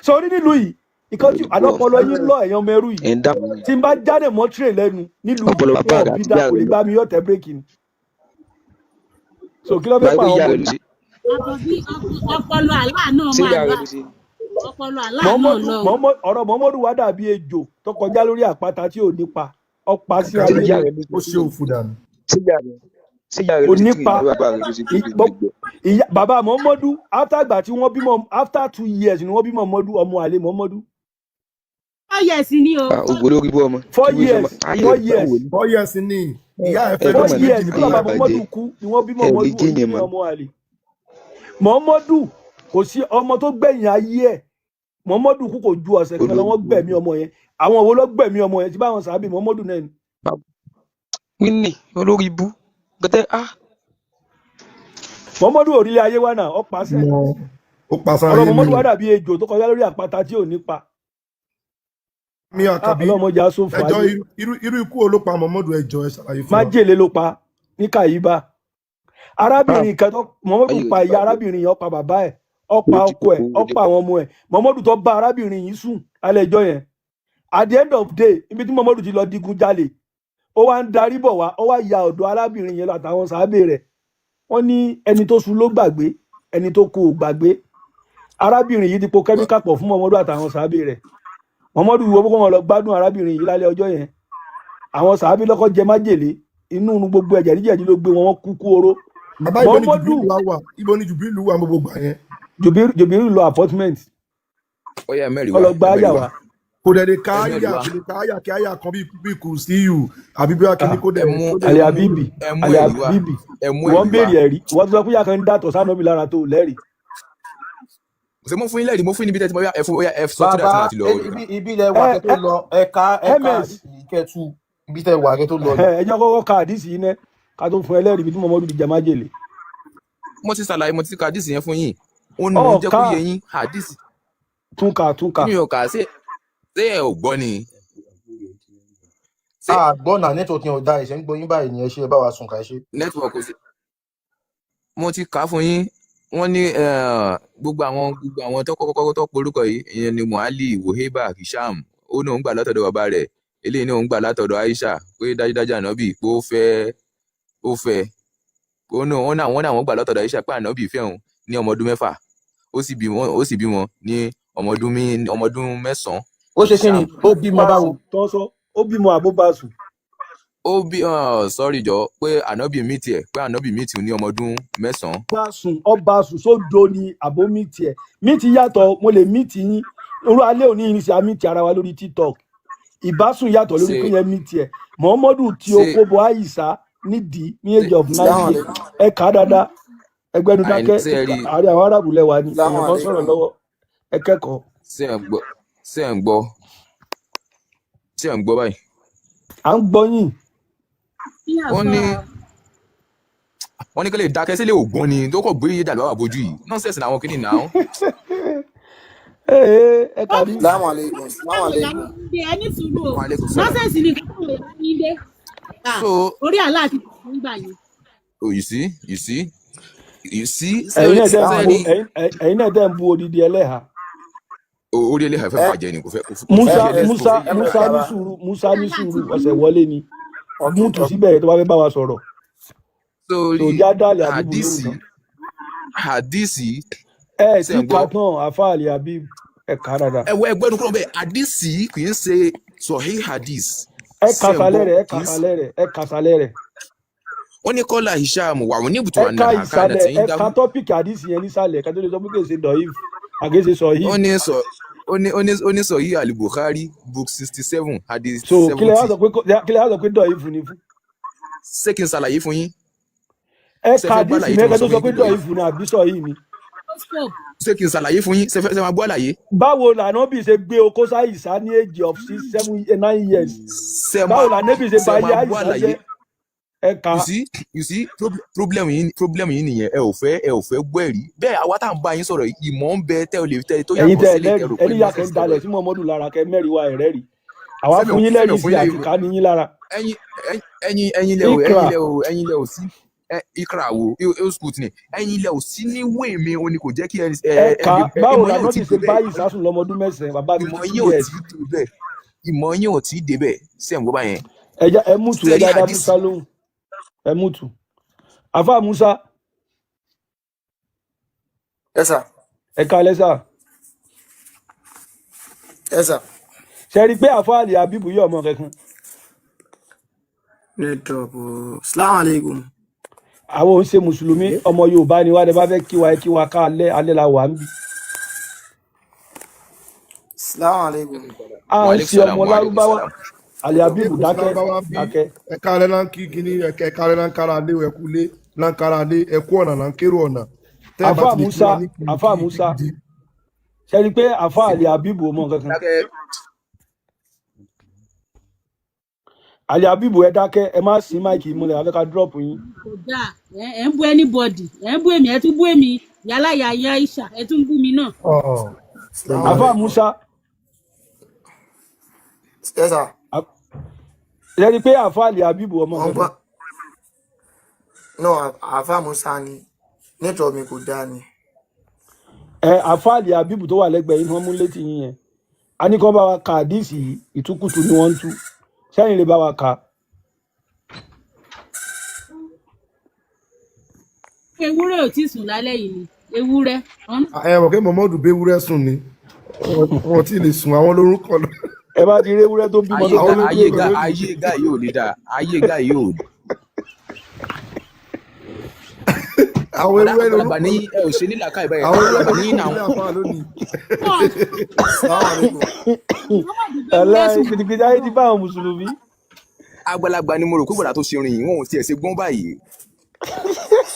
Sọrí nílùú yìí, ìkan tí olórí bú ọ. àlọ́pọlọ yín lọ, ẹ̀yàn ọmọ ẹrú yìí, Ẹ̀ ń dààmú ni. tí n bá jáde mọ́ tírè lẹ́nu nílùú yìí, Ọpọlọ bàbá wọn ò rẹ bí àti dá ìyá kò rẹ lè lọ. gbá mi, yọ̀tẹ̀ bírèkì ni. So kí ló fẹ́ Báyìí pa pé àwọn ìyá ọmọ rẹ ló yìí? ṣe. Àkànbí, ọpọlọ àlá náà Ṣé máa ìyá rẹ lọ. ló ṣe? Ọpọlọ àlá náà Mọ̀mọ́dù lọ o. ọ̀rọ̀ Mọ̀mọ́dù wá dàbí ejò tó kọjá lórí àpáta tí ò nípa, ọ̀pá sí Ṣé ayé ìyá ni. rẹ ló Ó ṣe ṣe tírè? òfò dànù. Ṣé ìyá rẹ, ṣé ìyá rẹ Kò ló ṣe tírè nípa. ní bàbá rẹ ló ṣe tírè ní gbọ́? Ìyá bàbá Mọ̀mọ́dù, after ìgbà tí wọ́n bímọ, after 2 years ni wọ́n bímọ Mọ̀mọ́dù, ọmọ àlè Mọ̀mọ́dù. 4 years ni o. Ògbó lórí bú ọmọ. Four Kí wọ́n years, sọmọ ayé four rẹ years báwo ni? 4 years ni ìyá ẹ Ẹ fẹ́ four fẹ́ lọ́mọ mọ̀ ní years méjì tí ayé bàbá bàjẹ́. Mọ̀mọ́dù kú ni wọ́n bímọ Ẹ lè Mọ̀mọ́dù, jẹ́yàn òní mọ́. ọmọ àlè Mọ̀mọ́dù. Kò sí ọmọ tó gbẹ̀yìn ayé ẹ̀. Mọ̀mọ́dù kú, kò ju ọ̀sẹ̀ kan lọ, Olórí wọ́n bú gbẹ̀mí ọmọ. ọmọ yẹn. Àwọn wo ló gbẹ̀mí ọmọ yẹn? Tí báwọn sàábì Mọ̀mọ́dù náà ni. Wíní olórí bú. Gẹ́tẹ́ ah. Mọ̀mọ́dù òrílẹ̀ ayé wa náà ọ̀pàṣẹ. Mọ ó pa sára Ọ̀rọ̀ ayé Mọ̀mọ́dù ni. wá dàbí ejò tó kọjá lórí àpáta tí ò nípa. Mi àkàbí, Ọlọ́mọdé aṣòfò ẹjọ́ ayé. irú ikú wo ló pa Muhammadu? Ẹjọ́, ẹ ṣàlàyé fún wa. Májèlé ló pa ní Kàyíbá. Arábìnrin kan tó Mọ̀mọ́dù Ayé rẹ pa ti ìyá bàjẹ́. arábìnrin yẹn, ó pa bàbá ẹ̀, ó pa Ó ti ọkọ ẹ̀, kókó ó wọlé pa àwọn ọmọ ẹ̀. Mọ̀mọ́dù tó bá arábìnrin yìí sùn lálẹ́ ẹjọ́ yẹn, at the end of day, ibi tí Mọ̀mọ́dù ti lọ digun jalè, ó wá ń darí bọ̀ wá, ó wá ya ọ̀dọ̀ arábìnrin yẹn lọ àtàwọn sàábè rẹ̀. Wọ́n ní ẹni tó sun ló gbàgbé, ẹni tó kú ò gbàgbé. Arábìnrin yìí ti po kẹ́míkà pọ̀ fún Mọ̀mọ́dù àtàwọn sàábè rẹ̀. Mọ̀mọ́dù wo kó wọn lọ gbádùn arábìnrin yìí lálẹ́ ọjọ́ yẹn. Àwọn sàábè lọ́kọ́ jẹ májèlé, inú gbogbo ẹ̀jẹ̀ jíjẹ̀jì ló gbé wọn, wọ́n kú kú oró. Bàbá, ibo ni Mọ̀mọ́dù Jubilu wá wà? Ibo ni Jubilu wà gbogbo gbà yẹn? Jùbírù lọ appointment. Ó yá, ẹ mẹ́rin wá. Ọlọgbà Ẹ mẹ́rin àyà wá. wá. Kò dẹ̀ lè ka Ẹ mẹ́rin àyà, wá. kò lè ka àyà kí àyà kan bíi kùrùsíyù àbí bí akíní Ah, kó Ẹ dẹ̀ mú kó ẹ dẹ̀ àlè mú àbíbì, ẹ mú àlè ẹ̀rí wá. àbíbì, Ẹ mú ìwọ ń ẹ̀rí wá. béèrè ẹ̀rí, ìwọ tó sọ pé ìyá kan ń dàtọ̀ sánàbí lára tó lẹ́rìí. Ṣé mo fún yín lẹ́rìí? Mo fún yín níbi tẹ́tí mo yá ẹ fún, ó yá, ẹ sọ tíra tí Bàbá, màá ti lọ ibi ibi ilẹ̀ wà Ẹ kẹ́ tó ẹ lọ, ẹ̀ka ẹ̀ka ms ìkẹtù ibi tẹ́ wà kẹ́ tó lọ ni. Ẹ jẹ́ kọ́kọ́ ka àdìsí yìí ná, ká tó fún ẹlẹ́rìí bí tí Mọ̀mọ́dù ti jẹ májèlé. Mo ti ṣàlàyé, mo ti ka àdìsí yẹn fún yín. Ó ní mò ń jẹ́ Ọ̀ọ́ká kó yé yín àdìsí. Túnka túnka. Kí ni o kà á? Ṣé ẹ ò gbọ́ ni? Ṣé Àgbọ̀n náà, network yẹn ò da, ẹ̀ṣẹ̀ ń gbọ́ yín báyìí ni. Ẹ ṣe, ẹ bá wa sùn ká, ẹ ṣe. Network kò sí. Mo ti kà á fún yín. Wọ́n ní gbogbo àwọn tó kọ́kọ́ tó porúkọ yìí, ìyẹn ni Muali, Waheba, Hisham. Ó ní òun gbà látọ̀dọ̀ bàbá rẹ̀, eléyìí ní òun gbà látọ̀dọ̀ Aisha pé dájúdájú ànábì pé ó fẹ́ ó ní wọ́n náà wọ́n náà wọ́n gbà látọ̀dọ̀ Aisha pé ànábì fẹ́ òun ní ọmọ ọdún 6, ó sì bímọ ní ọmọ ọdún 9. Ó ṣe kí ni? Hisham. Ó bímọ Bá báwo? sùn tó ń sọ, ó bímọ àbó bá sùn? Ó bí, sorry jọ, pé ànábì mí tiẹ̀, pé ànábì mí tiẹ̀ ní ọmọ ọdún 9. Bá sùn, ọba sùn sódo ni àbó mí tiẹ̀? Mí ti yàtọ̀. Mo lè mí ti yín irú alẹ́ òní yìí ní sí àmì ti ara wa lórí TikTok. Ìbásùn yàtọ̀ lórí Ṣe pé yẹn mí tiẹ̀. Mọ̀mọ́dù tí ṣe okó bọ Àyíṣà nídìí ní ṣe age of 9 Salaam years. alaikum. Ẹ kà á dáadáa, ẹgbẹ́nu àìní dákẹ́. ṣe ẹ rí? Àárẹ̀ àwọn arábù lẹ́wà ni Salaam èèyàn kan sọ̀rọ̀ alaikum. lọ́wọ́, ẹ kẹ́kọ̀ọ́. Ṣé ẹ ń gbọ́? Ṣé ẹ ń gbọ́? Ṣé ẹ ń gbọ́ báyìí? À ń gbọ́ yín. Kí Wọ́n àfa ní wọ́n ní kí lè dákẹ́ sílé ògbọ́n ni tó kọ̀ gbé yíyá lọ́wọ́ àbójú yìí, nonsense làwọn kìíní náà. Ee, ẹ kà ní. Salaam alaikum. Salaam Táwọn ìyá alaikum. yín dé, ẹ ní sùúrù o. Wa alaikum salam. Nonsense ni nǹkan táwọn ìyá yín dé. Ah, So orí àlá àti ìgbà ń gbà yẹn. Oh, you see, you see, you see. Ẹ̀yin náà tẹ́ ń Salaam bu sẹ́rí alaikum. ẹ̀yin náà tẹ́ ń bu odidi ẹlẹ́hà. Orí ẹlẹ́hà fẹ́ Ẹ bàjẹ́ ni, kò fẹ́ kò fẹ́ Musa fi ẹlẹ́ kò Musa fẹ́ ẹ Musa ní bàbá. sùúrù, Musa Orí ní àlá àti sùúrù, ìgbà ọ̀sẹ̀ wọlé ni. Okay. Mútu síbẹ̀ tó bá fẹ́ bá wa sọ̀rọ̀. Tó sórí já dálẹ̀ àbíbù lóhùn hadisi tán. Hadisi. Ẹ Ṣe tí ń ká gbọ́? tán, àfáàlì àbí ẹ kà á dáadáa. Ẹ wọ ẹgbẹ́ ẹnu kúrò bẹ́ẹ̀. Hadisi kì í ṣe sahih hadis. Ẹ Ṣe kà ń sálẹ̀ gbọ́? rẹ̀, ẹ kà Kì í ṣe. sálẹ̀ rẹ̀, ẹ kà sálẹ̀ rẹ̀. Wọ́n ní kọ́lá Hisham wà wọ́n ní ibùtò Ẹ ka àná àkànà ìsàlẹ̀ tí ń ẹ dáhùn. ka topic àdìsí yẹn nísàlẹ̀ ká tó lè sọ pé kì í ṣe dọ̀yìf àgéṣe sọ̀hí. Ó ní sọ ó ní sahih al-Bukhari, book 67, hadith So kí lẹ wá 70. sọ pé kí lẹ wá sọ pé dọ̀yìf ni fún? Ṣé kí n ṣàlàyé fún yín? Ẹ Ṣé ka fẹ́ gbọ́ àdìsí àlàyé tí mẹ́kẹ́ mo tó sọ sọ fún yín pé pé dọ̀yìf? dọ̀yìf ni àbí sọ̀hí ni. Scope. Ṣé kí n ṣàlàyé fún yín? Ṣé fẹ́, ṣé máa gbọ́ àlàyé? Báwo lànàbì ṣe gbé okó sáyìísá ní age of 6, 7, 9 years? Ṣé Báwo máa lànàbì ṣe ṣé ba ayé máa gbọ́ àyíṣà àlàyé? jẹ́? Ẹ kà. You see, problem yìí nìyẹn. Ẹ ò fẹ́ gbọ́ ẹ̀rí bẹ́ẹ̀. Àwa tá à ń bá yín sọ̀rọ̀ yìí, ìmọ̀ ń bẹ tẹ́ ò lè tẹ́ tó Ẹ̀yin yàtọ̀ tẹ́ ẹ sílé tẹ́ lẹ́rìí rò pé ẹni yà kẹ́ nonsense ń lọ̀rọ̀ dalẹ̀ yìí. sí Muhammadu lára, kẹ́ mẹ́rin wa ẹ̀rẹ́ rí àwa Sẹ́mi ò fún yín sẹ́mi ò lẹ́rìí fún sí yín àti lẹ́rìí. ká ní yín lára. Ẹ̀yin lẹ ò Ikra. ẹ̀yin lẹ ò sí ẹ ikra wo o school ni ẹ̀yin lẹ ò sí ní wé mi o ni kò jẹ́ kí ẹ ẹ Ẹ ẹ kà lè ẹ báwo ìmọ̀ yín ò lànà tí ti ì ṣe débẹ̀. bá ìsásùn lọ́mọdún 9, bàbá Ìmọ̀ 52 yín ò years. tí ì débẹ̀, ìmọ̀ yín ò tí ì débẹ̀. Ṣé ẹ̀ ń gbọ́ báyẹn? Ẹ já ẹ mútu, ẹ Sẹ́rí já dá hadith. Musa lóhùn, ẹ mútu àfa Musa. Yes sir. Ẹ kalẹ́ sà. Yes sir. Ṣe rí i pé àfa àlè abibu yóò mọ kankan? Network o. Salaam alaikum. Àwọn ò ń ṣe mùsùlùmí, ọmọ Yorùbá ni wá. Ẹ bá fẹ́ kí wa, ẹ kí wa ká alẹ́ alẹ́ la wà ń bí. Salaam alaikum. À ń Wàhálẹ́kùn ṣe sàlám ọmọ wàhálẹ́kùn lárúbáwá sàlám. Àlè Ṣé abibu kò sí dákẹ́ lárúbáwá ń bí? dákẹ́. Ẹ̀ka rẹ̀ là ń kí kíní, ẹ̀ka rẹ̀ là ń kára lé, ẹ̀kú lé là ń kára lé, ẹ̀kú ọ̀nà là ń kérò ọ̀nà. Tẹ́ ẹ bá Àfa ti lè kí Musa, wa ní kí àfa kí Musa, gidi. ṣe rí i pé àfa àlè abibu ò mọ kankan? Dákẹ́. Àlè abibu, ẹ dákẹ́, ẹ má sí máìkì múlẹ̀, àfẹ́ ká drop yín. Kò dáa. Ẹ ń bú anybody, ẹ ń bú èmi, ẹ tún bú èmi yálà yà yá Aisha, ẹ tún bú mi náà. Ọ̀ Salaam Àfa alaikum. Musa. Yes sir. Ṣe rí i pé àfa àlè abibu ò mọ Wọ́n kankan? gbọ́. No, àfa Musa ni. Network mi kò dáa ni. Ẹ àfa àlè abibu tó wà lẹ́gbẹ̀ẹ́ yín, wọ́n mú létí yín yẹn, a ní kí wọ́n bá wa ka àdíìsì yìí, ìtúkùtù ni wọ́n ń tú sẹ́yìn, lè bá wa kà. Ewúrẹ́ ò tí ì sùn lálẹ́ yìí ni ewúrẹ́ ọ̀n. Ẹ mọ̀ pé Muhammadu béwúrẹ́ sùn ni. Wọn tí ì lè sùn, àwọn lórúkọ lọ. Ẹ bá ti rí ewúrẹ́ tó bímọ Ayé tó gá Àwọn kú. ayé lórúkọ gá lónìí. Ayé gá yóò lè dáa, ayé gá yóò. Àwọn Bọ̀dá ewúrẹ́ àgbàlagbà lórúkọ ní lọ. ẹ ò ṣe nílàákàyè báyìí. Àwọn ewúrẹ́ Àgbàlagbà ní lórúkọ náà. nílé àfa lónìí. Salaam alaikum. Muhammadu gbé ewúrẹ́ Aláì sùn. kìtìkìtì ayé ti bá àwọn mùsùlùmí. Àgbàlagbà ni mo rò pé bọ̀dá tó ṣe orin yìí, wọn ò tiẹ̀ ṣe gbọ́n báyìí.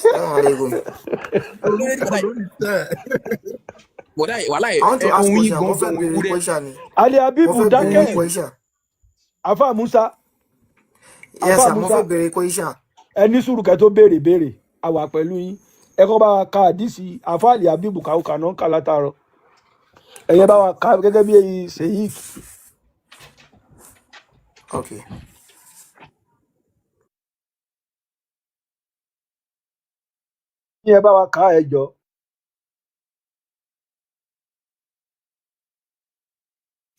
Salaam alaikum. Lórí Lórúkọ bọ̀dá lónìí tẹ̀. bọ̀dá wàhálà I want ẹ to ask ohun yín question. Mo gan fẹ́ ohun béèrè ewúrẹ́. question ni. Àlè Mo abibu fẹ́ béèrè dákẹ́. question. Àfa Musa. Yes Àfa sir, mo Musa, fẹ́ béèrè question. ẹ ní sùúrù kẹ́ tó béèrè béèrè, a wà pẹ̀lú yín. Ẹ kọ́ bá wa ka àdíìsì àfa àlè abibu kàwé náà ń kà látàárọ̀. Ẹ̀yẹ bá Okay. wa ka gẹ́gẹ́ bí èyí sèyík. Okay. Ní ẹ bá wa ka, ẹ jọ.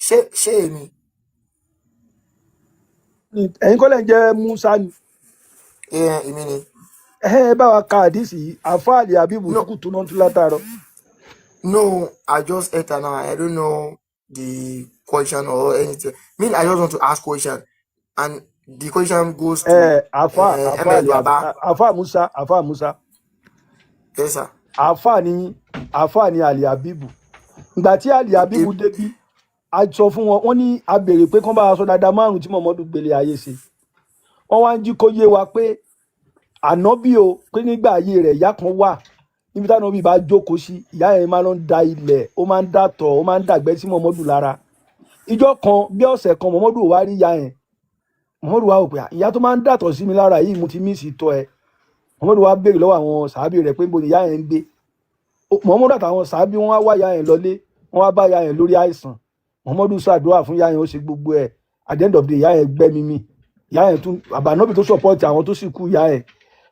Ṣé èmi? Ẹ̀yin kọ́lẹ̀ ń jẹ́ Musa ni? Eh, èmi ni. Ẹ bá wa ka àdíìsì yìí, àfa àlè abibu No, túkùtù náà ń tú látàárọ̀. no, I just enter now. I don't know the question or anything. Me, I just want to ask question, and the question goes to Ẹ àfa àfa MS àlè Baba. Àfa Musa, àfa Musa. Yes sir. Àfa ni, àfa ni àlè abibu. Ìgbà tí àlè abibu débí, a sọ fún wọn, wọn ní a béèrè pé kán bá wa sọ dáadáa márùn tí Muhammadu gbélé ayé ṣe. Wọn wá ń jí kó yé wa pé ànábì o, pé nígbà ayé rẹ̀, ìyá kan wà níbi táwọn òbí bá jókòó sí, ìyá yẹn máa ń da ilẹ̀, ó máa ń dàtọ̀, ó máa ń dàgbẹ́ sí Muhammadu lára. Ìjọ kan bí ọ̀sẹ̀ kan, Muhammadu ò wá rí ìyá yẹn. Muhammadu wá wò pé, "Ah, ìyá tó máa ń dàtọ̀ sí mi lára yìí, mo ti mí sí tọ́ ẹ." Muhammadu wá béèrè lọ́wọ́ àwọn sàábì rẹ̀ pé níbo ni ìyá yẹn ń gbé. Muhammadu àtàwọn sàábì wọn wá wá ìyá yẹn lọlé, wọn wá bá ìyá yẹn lórí àìsàn. Muhammadu ṣàdúrà fún ìyá yẹn, ó ṣe gbogbo ẹ̀. At the end of the day, ìyá yẹn gbẹ́mí mì. Ìyá yẹn tún àbànọ́bì tó support àwọn tó sì kú ìyá yẹn.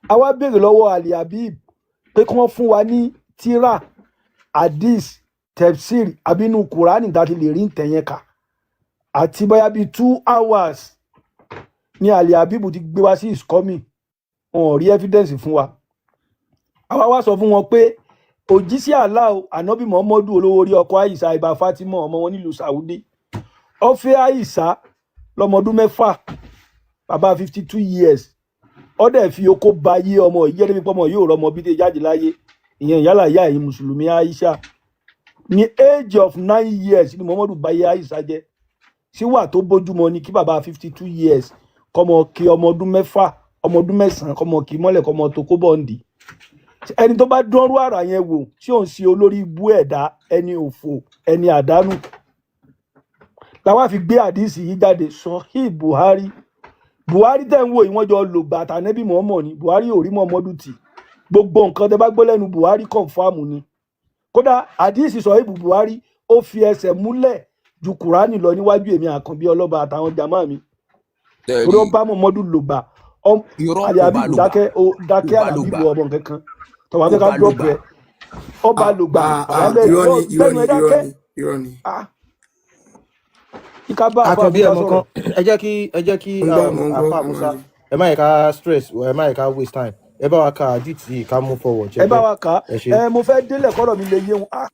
A wá béèrè lọ́wọ́ Ali Habib pé kí wọ́n fún wa ní tírà hadith, tefsir, abínú Kùránì tá a ti lè rí ntẹ̀yẹn kà. Àti bóyá bíi 2 hours ní Ali Habib ti gbé wá sí ìsíkọ́mì, wọn ò rí evidence fún wa. Àwa wá sọ fún wọn pé òjíṣẹ́ Allah o, ànábì Muhammadu, olówó orí ọkọ Aisha ibà Fatima, ọmọ wọn nílùú Saudi, ó fẹ́ Aisha lọ́mọdún 6, bàbá 52 years. Ó dẹ̀ fi okó ba yé ọmọ yìí jẹ́ débi pọ́mọ yóò rọmọ bí tẹ́ jáde láyé. Ìyẹn ìyálà ìyá ẹ̀yin mùsùlùmí Aisha ní age of 9 years ni Muhammadu ba yé Aisha jẹ́. Síwà tó bójúmọ ni kí bàbá 52 years kọ́mọ kí ọmọ ọdún 6, ọmọ ọdún 9, kọ́mọ kí mọ́lẹ̀, kọ́mọ tó kó bọ́ǹdì? Ẹni tó bá dánrú àrà yẹn wò, tí ò ń ṣe olórí ibú ẹ̀dá, ẹni òfò, ẹni àdánù, làwa fi gbé àdìsí yìí jáde. Sahih Buhari Buhari tẹ̀ ń wò yìí, wọ́n jọ lò bàtà nẹ́bí mọ̀ọ́mọ̀ ni. Buhari ò rí Muhammadu tì. Gbogbo nǹkan tẹ bá gbọ́ lẹ́nu Buhari, confirm ni. Kódà àdìsí sọ ibù Buhari, ó fi ẹsẹ̀ múlẹ̀ ju Kùránì lọ níwájú èmi Àkànbí Ọlọ́ba àtàwọn jàmáà mi, Tẹ́ torí rí ó bá Muhammadu lò gbà. Irọ́ Ali kò bá Abibu lò gbà. dákẹ́ ó Kò dákẹ́. bá lò Àlàbíbu gbà. ọmọ nǹkan kan tọ́wọ́ Kò fẹ́ ká bá lò drop gbà. ẹ ọba Ah, lò gbà. ah, Bàbá ah, bẹ́ẹ̀ irọ́ ó ni, irọ́ gbẹ́nu ni, ẹ irọ́ dákẹ́. ni, irọ́ ni. Ah, kíká bá àfa Àkànbí, Musa ẹ mọ sọ̀rọ̀. kan, ẹ jẹ́ kí Mo ń gbọ́, mo ń gbọ́, àfa mo ń Musa gbọ́. Ẹ má yẹ ká stress, ẹ má yẹ ká waste time. Ẹ bá wa ka hadith yìí, ká move forward. Ẹ bá Ṣẹgbẹ́ wa kà á. ẹ ṣe. Ẹ mo fẹ́ délẹ̀ kọ́rọ̀ mi lè yé wọn. Ah,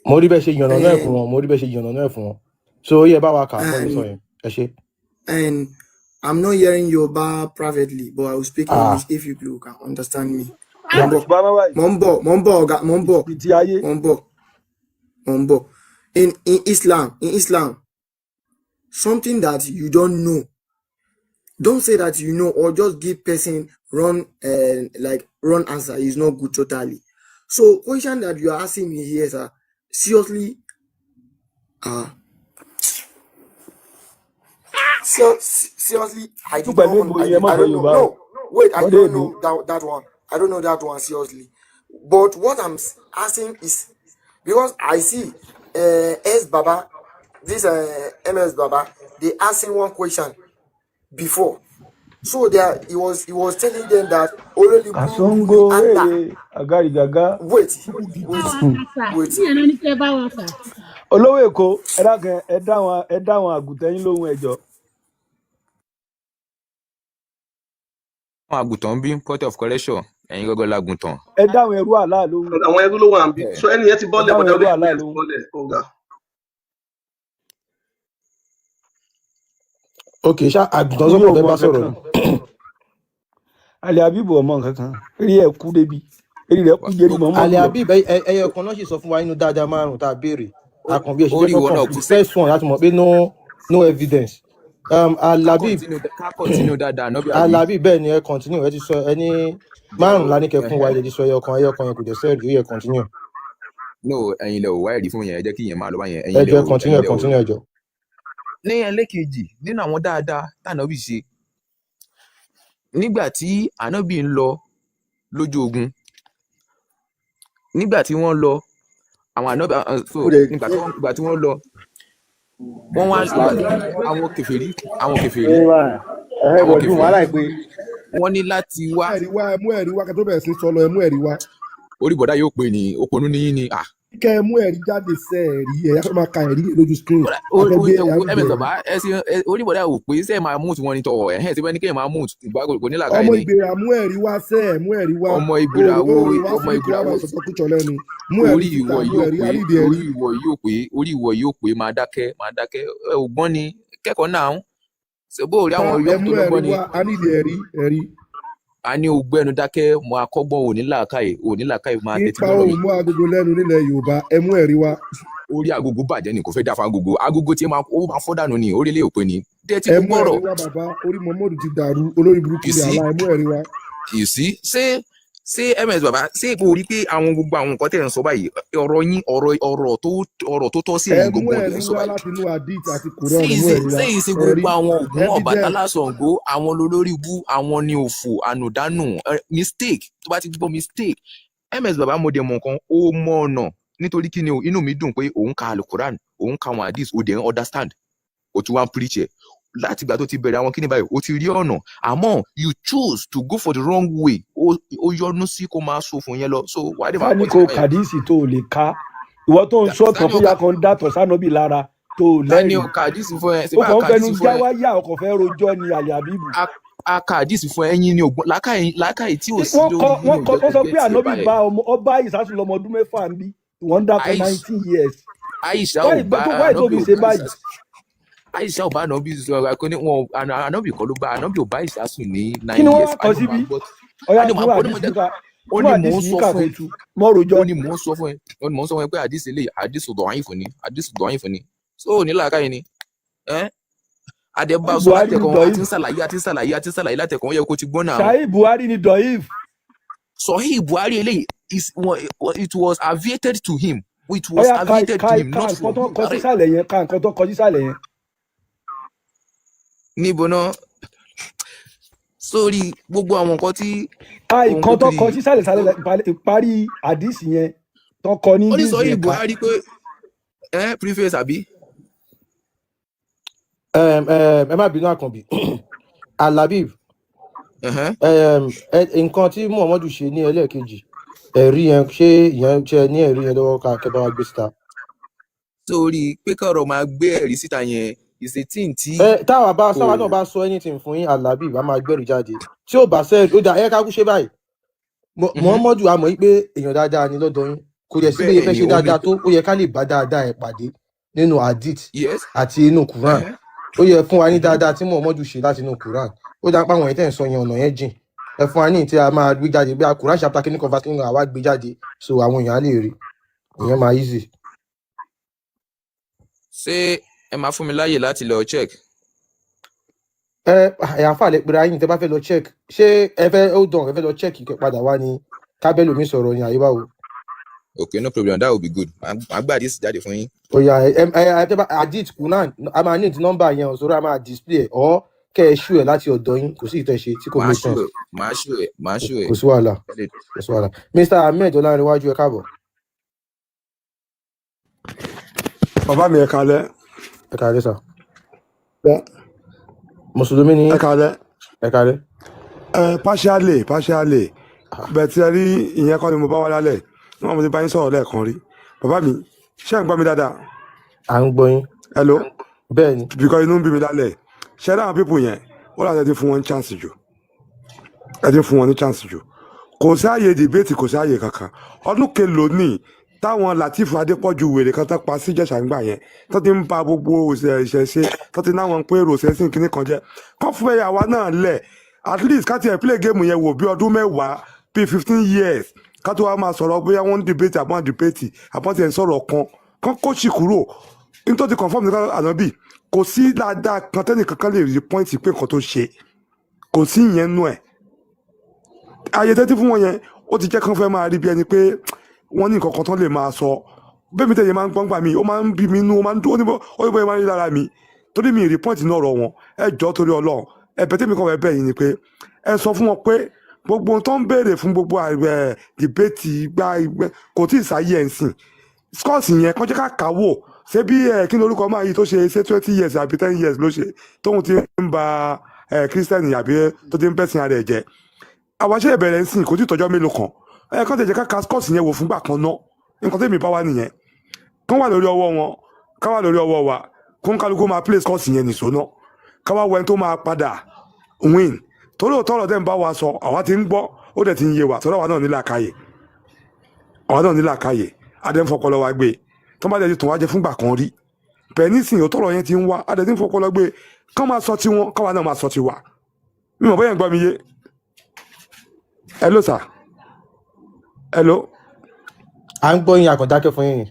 Mo rí bẹ́ẹ̀ ṣe yànnà náà fún And wọn, mo rí bẹ́ẹ̀ ṣe yànnà náà fún wọn, so ó yẹ bá wa kà á kọ́ lè sọ and yẹn. Ẹ ṣe. and I'm not hearing Yoruba privately, but I will speak Ah. English if you people can understand me. Mo ń bọ̀, Yorùbá má báyìí mo ń bọ̀, mo ń bọ̀, ọ̀gá, mo ń bọ̀, ìtì ayé. Mo ń bọ̀, mo ń bọ̀. In Islam, something that you don't know, don't say that you know or just give person wrong, like wrong answer is not good totally. So question that you are asking me here, sir, seriously, seriously, I Tún did pẹ̀lú not, èbò yẹn, má I sọ don't know. Yorùbá o. No, wait, I Bọ́dé don't èbó. know that one. I don't know that one, seriously. But what I'm asking is because I see S Baba, this MS Baba, they asking one question before. So there he was telling them that olórí burúkú Kàsóńgó ni Allah. èrè àgàrìgàgà. Wait, Bá wait, wa kà sà. Wait. Bí yẹn náà ní kẹ́ bá wa kà. Olówó Èkó, ẹ dákun, ẹ dá àwọn àgùntàn yín lóhùn, ẹjọ. Àwọn àgùntàn bí point of correction, ẹ̀yin gọ́gọ́ làgùntàn. Ẹ dá àwọn ẹrú àlá lóhùn. Àwọn ẹrú ló wà ń bí. Ẹ̀ So ẹni yẹn ti Ẹ bọ́lẹ̀, dá àwọn bọ̀dá ẹrú olóyè àlá yẹn ti lóhùn. bọ́lẹ̀, ọ̀gá. Ok, ṣá àgùntàn Yóò sọ́kàn fẹ́ mọ bá nǹkan sọ̀rọ̀ kan. ni. Ali Abibu ọmọ nǹkan kan, eré ẹ kú débi eré rẹ kú jérí mọ́mọ́ Ali lọ. Habib, ẹyọ kan náà sì sọ fún wa nínú dáadáa márùn tá a béèrè. Àkànbí, ẹ ṣe jẹ́ Orí kó ìwọ náà complete kú sẹ́. First one láti mọ̀ pé no evidence. Ká Alhabib continue, ká continue dáadáa náà bí àbí. Alhabib, bẹ́ẹ̀ ni, ẹ continue. Ẹ ti sọ ẹ ní márùn la ní kẹ́ fún wa, ẹ ti sọ ẹyọ kan, ẹyọ kan yẹn kò jẹ́ sẹ́ẹ̀rì. Ó yẹ continue. No, ẹ̀yin lẹ ò wá ẹ̀rí fún yẹn, ẹ jẹ́ kí yẹn máa lọ báyẹn. Ẹ Ẹ̀yin lẹ jọ, ẹ ò continue. ẹ̀yin Ẹ lẹ ò. continue, ẹ jọ. Ní ẹlẹ́kejì nínú àwọn dáadáa tànàbì ṣe, nígbà tí ànábì ń lọ lójú ogun, nígbà tí wọ́n lọ, àwọn ànábì so Ó dẹ̀ nígbà tí wọ́n lọ, wọ́n wá nígbà tí àwọn kèfèrí ẹ̀hẹ́ àwọn bọ̀dún kèfèrí wàhálà ìpè. wọ́n ní láti wá. Ẹ̀rí wá, ẹ mú ẹ̀rí wá kẹ́ tó bẹ̀rẹ̀ sí sọ lọ, ẹ mú ẹ̀rí wá. Orí bọ̀dá yóò pè ní òpònú níyìn ni à. Kẹ́ ẹ mú ẹ̀rí jáde sẹ́, ẹ̀rí ẹ̀yà fẹ́ máa ka ẹ̀rí lójú screen. Orí Afẹ́gbé ẹ̀mẹ̀ àrídìí ẹ̀rí. bàbá ẹ ṣe orí bọ̀dá ò pé sẹ́ẹ̀ máa mute wọn ni tọ̀ ẹ̀hẹ́n tí wọ́n ní kéèyàn máa mute ìgbà kò ní làákàyè Ọmọ ni. ìgbèrà, mú ẹ̀rí wá sẹ́, ẹ̀ mú ẹ̀rí wá. Ọmọ ìgbìrà wo? Oòrùn wá Ọmọ síbi kí ìgbìrà wọ́n wo? máa sọ̀tọ̀ kútsọ̀ lẹ́nu, mú ẹ̀rí Orí síta. ìwọ Mú yóò ẹ̀rí pé àrídìí ẹ̀rí. Orí ìwọ yóò pé, orí ìwọ yóò pé, máa dákẹ́, máa dákẹ́. Ẹ ò gbọ́n ni kẹ́kọ̀ọ́ náà ń ṣe bó rí Ta àwọn ẹ yòókù mú tó ẹ̀rí lọ́gbọ́n ni. wá, a nídìí ẹ̀rí, ẹ̀rí. A ní o gbẹ́nu dákẹ́ mọ akọ́gbọ́n, òní làákàyè, òní làákàyè, máa Kí tẹ́tí pa gbọ́rọ̀ mi. ohùn mú agogo lẹ́nu nílẹ̀ Yorùbá, ẹ mú ẹ̀rí wá. Orí agogo bàjẹ́ ni, kò fẹ́ dáfa agogo, agogo tí ó máa fọ́ dànù ni, orí ilé òpin ni tẹ́tí Ẹ kó mú ẹ̀rí gbọ́rọ̀. wá bàbá, orí Muhammadu ti dàrú, olórí burúkú You ni see? àlá, ẹ mú ẹ̀rí wá. You see, ṣé ms baba, ṣé kò rí pé àwọn gbogbo àwọn nǹkan tẹ̀ ń sọ báyìí, ọ̀rọ̀ yín, ọ̀rọ̀ tó tọ́ sí Ẹ ẹ̀yin mú gbogbo lẹ̀ ẹ̀rí ń sọ wá báyìí. láti inú hadith àti Ṣé Quran, mú ìṣe ẹ̀rí wá. ṣé ìṣe Ẹ̀rí gbogbo àwọn Ògún, evidence. Ọbàtálá, Ṣàngó, àwọn olórí bú, àwọn ni òfò ànùdánù, mistake tó bá ti gbọ́ mistake. Ms baba, mo dẹ̀ mọ̀ nǹkan ó mọ̀ ọ̀nà nítorí kí ni o, inú mi dùn pé òun ka alukoran, òun ka àwọn hadith, ó dẹ̀ ń understand, ó tún wá ń preach ẹ̀ láti ìgbà tó ti bẹ̀rẹ̀ àwọn kíní báyìí, ó ti rí ọ̀nà, àmọ́ you choose to go for the wrong way. Ó yọnu sí kó máa sọ fún yẹn lọ, so wàá dẹ̀ máa Ká ní continue kó báyẹn. Kàdíìsì tó o lè ka, ìwọ tó ń sọ̀tàn Tani fún ó ya ka kan dàtọ̀ sánàbì lára tó o tani lẹ́rìí. ó ka àdìsí fún ẹ? Ṣe Ó bá kàn ń ka fẹnu àdìsí fún já ẹ? wáyà, ọkọ̀ fẹ́ rojọ́ ni Ali Abibu. A ka àdìsí fún ẹ, ẹ̀yin ni ògbọ́n làákàyè, làákàyè tí ò sí Wọ́n lórí kọ yín wọ́n ò kọ jẹ́ wọ́n kó sọ gé pé tiẹ̀ ànábì báyẹn. bá ọmọ ọba ìsásùn lọmọ ọdún 6 ń bí, ìwọ́n ń dákọ̀ 19 years. Aisha Wáyé ò bá tó wáyé tó ànábì fi ò ṣe bá báyìí. Aisha, Aisha ò bá ànábì sọ kò ní wọn, ànábì kọ́ ló bá, ànábì ò bá Aisha sùn ní Kí nine ni wọ́n years wá kọ A ní síbí? máa gbọ́. Ọ̀yá, A ní tún máa gbọ́, ó ní àdìsí mo jẹ́ yìí ká, ó tún ní mò ń àdìsí yìí sọ kà fún kó ẹ tu mọ́ rojọ́. ó ní mò ń sọ fún ẹ pé àdìsí lè àdìsí dọ̀ọ́yìn ni, àdìsí dọ̀ọ́yìn ni, so ò ní làákàyè ni ẹ́ àdẹ́bá sọ Buhari ni látẹ̀kọ̀ àti dọ̀ìf. ń ṣàlàyé, àti ń ṣàlàyé, àti ń ṣàlàyé látẹ̀kọ̀, ó yẹ kó ti gbọ́n náà. Ṣáì Buhari ni dọ̀ìf. Sahih Buhari eléyìí it was aviated to him, it was Ọ̀yá, ka aviated ka to him, ka not nǹkan from tó him kọ direct. sísàlẹ̀ yẹn, ka nǹkan tó kọ sísàlẹ̀ yẹn. Níbo náà? Sórí gbogbo àwọn nǹkan tí Ka òun ìkan kó tó kiri kọ yìí sí sàlẹ̀sàlẹ̀ ìparí àdìsí yẹn tó kọ ní ó ní English sọyí yẹn ká. Buhari pé ẹ preface àbí. Ẹ má bínú, Àkànbí Alabib. Ẹ̀hẹ́n. Nǹkan tí Muhammadu ṣe ní ẹlẹ́ẹ̀kejì, ẹ̀rí yẹn, ṣé ìyẹn ṣe ní ẹ̀rí yẹn lọ́wọ́ ká kẹ́ bá wa gbé síta? Sórí pé kọ̀rọ̀ máa gbé ẹ̀rí síta yẹn is a thing tí Ẹ táwa bá kò sáwa náà bá sọ anything fún yín, Alabib, a máa gbẹ́rì jáde. Tí ò bá sẹ́ẹ̀rì, ó dà, ẹ ká kú ṣe báyìí. Muhammadu, a mọ̀ yí pé èèyàn dáadáa ni lọ́dọ̀ yín. Kò dẹ̀ sí bóyá Bẹ́ẹ̀ fẹ́ ni ṣe òun ni. dáadáa tó, ó yẹ ká lè bá dáadáa ẹ̀ pàdé nínú hadith àti inú Quran. Ó yẹ fún wa ní dáadáa tí Muhammadu ṣe láti inú Quran. Ó dá pé àwọn yẹn tẹ̀ ń sọ yẹn, ọ̀nà yẹn jìn. Ẹ fún wa ní tí a máa gbé jáde bí a Quran chapter kìíní kan, verse kìíní kan, àwa gbé jáde so àwọn èèyàn á lè rí. Ìyẹn máa easy. Ṣé ẹ máa fún mi láàyè láti lọ check? Ẹ ẹ àǹfààní pera yín tẹ bá fẹ́ lọ check. Ṣé ẹ fẹ́, hold on, ẹ fẹ́ lọ check kẹ́ padà wá ní kábẹ́lò mi sọ̀rọ̀ ní àyíbáwo? Okay, no problem, that will be good. Màá gbé hadith jáde fún yín. Ó yá, ẹ ẹ ẹ tẹ bá hadith Quran, a máa need nọ́mbà yẹn òṣòro, a máa display ẹ ọ kẹ́ ẹ ṣú ẹ láti ọ̀dọ̀ yín. Kò sí ìtẹ̀ṣe tí kò Màá make ṣù sense. ẹ, màá ṣù ẹ, màá ṣù ẹ. Kò sí wàhálà, kò sí wàhálà. Mr Ahmed Ọlárẹwájú, ẹ káàbọ̀. Bàbá mi, ẹ kalẹ́. Ẹ káalẹ́ sà. Mùsùlùmí ni Ẹ yín? kalẹ́. Ẹ káalẹ́. Ẹ partially bẹ́ẹ̀ tí ẹ rí ìyẹn kọ́ ni mo bá wá lálẹ́ wọn. Mo ti bá yín sọ̀rọ̀ lẹ́ẹ̀kan rí. Bàbá mi, ṣé ẹ̀ ń gbọ́ mi dáadáa? À ń gbọ́ yín. Hello? Bẹ́ẹ̀ ni. Because inú ń bí mi lálẹ́. Ṣé dáhùn people yẹn ó láti ẹ ti fún wọn ní chance jù, ẹ ti fún wọn ní chance jù. Kò sáàyè debate, kò sáàyè kankan. Ọdún kelòó ní táwọn Lateef Adépọ̀jù wèrè kan tán pa sí Ìjẹ̀ṣà ńgbà yẹn tó ti ń ba gbogbo ìṣẹ̀ṣe tó ti náwọn pé èrò sẹ́sìn kínní kan jẹ́ kán fún ẹ̀yà wa náà lẹ̀. At least ká tiẹ̀ play game yẹn wò bí ọdún 10, bí 15 years, ká tó wá máa sọ̀rọ̀ bóyá wọ́n ń debate àbọ̀n debate àbọ̀n tiẹ̀ ń sọ̀rọ̀ kan kán kó sì kúrò nítorí confirm ní ànábì. Kò sí dáadáa kan tẹ́nì kankan lè rí point pé nǹkan tó ṣe, kò sí ìyẹn nú ẹ̀. Ayé tẹ́tí fún wọn yẹn, ó ti jẹ́ kán fẹ́ máa rí bí ẹni pé wọ́n ní nǹkan kan tán lè máa sọ. Bẹ́ẹ̀ mi tẹ̀yẹ máa ń gbọ́n gbà mí, ó máa ń bí mi inú, ó máa ń dún, ó ní bóyá máa ń rí lára mi torí mi ì rí point ní ọ̀rọ̀ wọn. Ẹ jọ̀ọ́, torí Ọlọ́run, ẹ̀bẹ̀ tèmi kàn fẹ́ bẹ̀ yín ni pé ẹ sọ fún wọn pé gbogbo ohun tó ń béèrè fún, gbogbo ààrẹ debate gbá kò tí ì sáyé ẹ̀ ń sìn. Scores yẹn kàn jẹ́ ká kà wò. Ṣé bí ẹ kí ni orúkọ máa yìí tó ṣe ṣé 20 years àbí 10 years ló ṣe tóun ti ń ba ẹ Christian àbí tó ti ń bẹ̀sìn ara ẹ̀ jẹ́? Àwa ṣe ìbẹ̀rẹ̀ ń sìn, kò tí ì tọ́jọ́ mélòó kan. Ẹ kàn tẹ̀ jẹ́ ká ka scores yẹn wò fúngbà kan ná. Nǹkan tẹ̀mí bá wà nìyẹn. Kán wà lórí ọwọ́ wọn, ká wà lórí ọwọ́ wa, kó ń kálukú máa play scores yẹn nìṣó ná, ká wá wọ ẹni tó máa padà win. Torí òótọ́ ọ̀rọ̀ tẹ́ ń bá wa sọ, àwa ti ń gbọ́, ó dẹ̀ ti ń yé wa. Torí àwa náà ní làákàyè, àwa náà ní làákàyè, adé ń fọpọlọ wa gbé. Tó bá dẹ̀ ti tún wá jẹ fúngbà kan rí bẹ́ẹ̀ nísìnyí, òótọ́ ọ̀rọ̀ yẹn ti ń wá, adé ti ń fọpọlọ gbé. Kán máa sọ tiwọn, káwa náà máa sọ tiwa. Mi mọ̀ bóyá ń gbọ́ mi yé. Hello sir, hello. À ń gbọ́ yín, àkàndákẹ́ fún yín ni.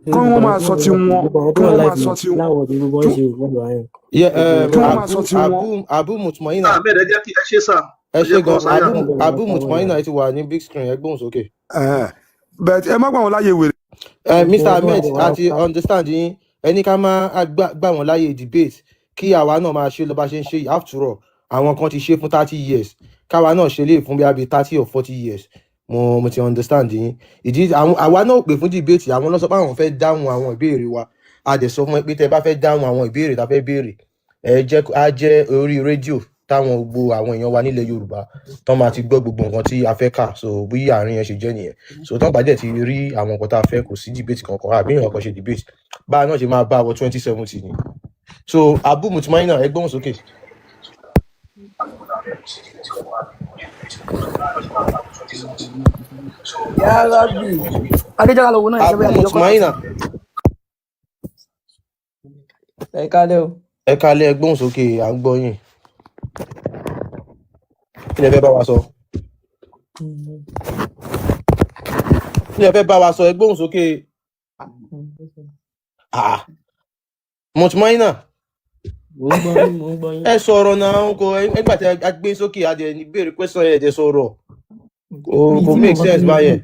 Kí wọ́n máa sọ tiwọn, kí wọ́n máa sọ tiwọn. Yeah, Kí wọ́n máa sọ Abu tiwọn. Abu Mutmaina. Ahmed, ẹ jẹ́ kí ẹ ṣe sà. Ẹ Ẹ ṣe jẹ́ kó gan. sáyà. Abu Mutmaina, ẹ ti wà ní big screen, ẹ gbóhùn sókè. But ẹ má gbà wọn láyè wèrè. Mr Ahmed, a ti understand yín. Ẹni ká máa gbà wọ́n láyè debate, kí àwa náà máa ṣe lọ bá ṣe ń ṣe yìí. After all, àwọn kan ti ṣe fún 30 years, káwa náà ṣe lè fún bí i 30 or 40 years. Mo ti understand yín. Ìdí àwọn àwa náà ò pè fún debate, àwọn ló sọ pé àwọn fẹ́ dáhùn àwọn ìbéèrè wa. A dẹ̀ sọ fún wọn pé tẹ́ bá fẹ́ dáhùn àwọn ìbéèrè tá a fẹ́ béèrè, ẹ jẹ́ á jẹ́ orí rédíò táwọn gbogbo àwọn èèyàn wa nílẹ̀ Yorùbá tán máa ti gbọ́ gbogbo nǹkan tí a fẹ́ kà. So bí àárín yẹn ṣe jẹ́ nìyẹn. So tán bá dẹ̀ ti rí àwọn nǹkan tá a fẹ́, kò sí debate kankan àbí èèyàn kan ṣe debate bá a náà ṣe máa bá a wọ 2070 ni. So Abu Mutmaina, ẹ gbóhùn sókè. Ya Rabbi. Adéjọba lòun náà ṣe Abu bóyá àdéjọkọ. Mutmaina. Ẹ kálẹ́ o. Ẹ kalẹ̀, ẹ gbóhùn sókè, à ń gbọ́ yín. Kí lẹ fẹ́ bá wa sọ? Kí lẹ fẹ́ bá wa sọ? Ẹ gbóhùn sókè. Ah, Mutmaina. Mò ń gbọ́ yín, mò ń gbọ́ yín. Ẹ sọ̀rọ̀ náà. Kò ẹgbà tí a gbé sókè, adẹ ní béèrè question, ẹ dẹ̀ sọ̀rọ̀, kò Mi kò tí mọ̀ make nǹkan sense tí báyẹn.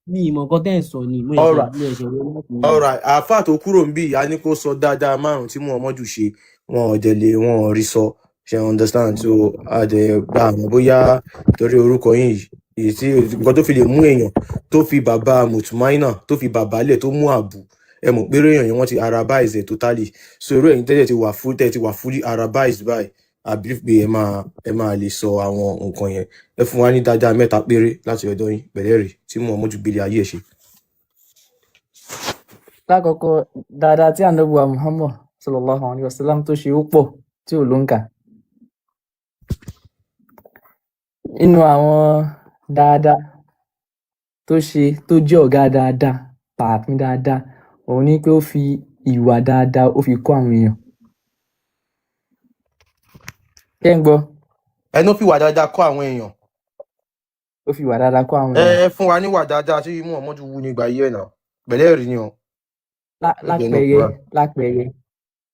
Mi ì mọ̀ nǹkan tẹ́ ẹ̀ ń sọ ni mo ṣẹ̀ṣẹ̀ Alright. mo ṣẹ̀ṣẹ̀ wọlé láti ní. Alright, àáfàá tó kúrò ń bí, a ní kó sọ dáadáa márùn tí Muhammadu ṣe, wọn ò dẹ̀ lè, wọn ò rí sọ. Ṣe understand? So a dẹ̀ gba àmọ́ bóyá torí orúkọ yín yìí, èyí tí nǹkan tó fi lè mú èèyàn tó fi bàbá Mutmaina tó fi bàbá lẹ̀ tó mú àbù, ẹ mọ̀ pé èèyàn yẹn wọ́n ti arabize ẹ̀ totally. So irú ẹ̀yin tẹ́lẹ̀ ti wà full, tẹ́lẹ̀ ti wà fully arabized báyìí, I believe pé ẹ máa lè sọ àwọn nǹkan yẹn. Ẹ fún wa ní dáadáa mẹ́ta péré láti ọ̀dọ̀ yín pẹ̀lẹ́ rè tí Muhammadu gbélé ayé ẹ̀ ṣe. Lákọ̀ọ́kọ́, dáadáa tí Ànábì wa Muhammad sallallahu alayhi wa sallam tó ṣe ó pọ̀ tí ò lóǹkà. Nínú àwọn dáadáa tó ṣe tó jẹ́ ọ̀gá dáadáa, pàápín dáadáa, òun ni pé ó fi ìwà dáadáa ó fi kọ́ àwọn èèyàn. Ṣé ń gbọ́? Ẹnu fi wà dáadáa kọ́ àwọn èèyàn. Ó fi ìwà dáadáa kọ́ àwọn Ẹ èèyàn. ẹ fún wa níwà dáadáa tí Muhammadu wù nígbà yí ẹ̀ náà pẹ̀lẹ́ rí ni o. Ó jẹ́ inú Lápẹẹrẹ, Quran.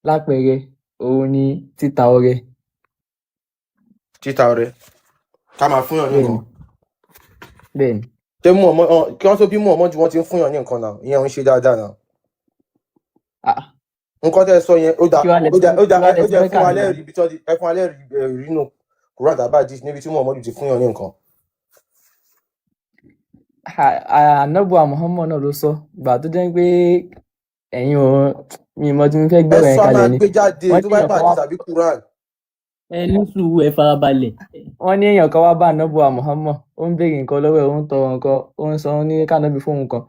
lápẹẹrẹ, òun ni títa ọrẹ. Títa ọrẹ, ká máa fúnyàn ní Bẹ́ẹ̀ni, nǹkan. bẹ́ẹ̀ni. Ṣé Muhammad kí wọ́n tó bí Muhammadu wọ́n ti ń fúnyàn ní nǹkan náà? Ìyẹn ò ń ṣe dáadáa náà. Ah, Nǹkan tẹ́ ẹ sọ yẹn ó dà kí wàá lẹ ó ti dà ó kí dà wàá lẹ ó ti jẹ́ fẹ́ fún kà wa níbẹ̀. lẹ́rìí ibi tí wọ́n ti ẹ fún wa lẹ́rìí ẹ̀rí nínú Quran tàbí hadith níbi tí Muhammadu ti fúnyàn ní nǹkan. Ànábì wa Muhammad náà ló sọ, ìgbà tó jẹ́ pé ẹ̀yin ò mi ò mọ tí mo fẹ́ Ẹ gbọ́rọ̀ yẹn sọ a kalẹ̀ máa ni. gbé jáde Wọ́n tó ní bá èèyàn pàdé kan wá tàbí Quran. Ẹ ní sùúrù, ẹ farabalẹ̀. Wọ́n ní èèyàn kan wá bá Ànábì wa Muhammad, ó ń béèrè nǹkan lọ́wọ́ ẹ̀, ó ń tọrọ nǹkan, ó ń sọ, ó ní kànábì fóun kan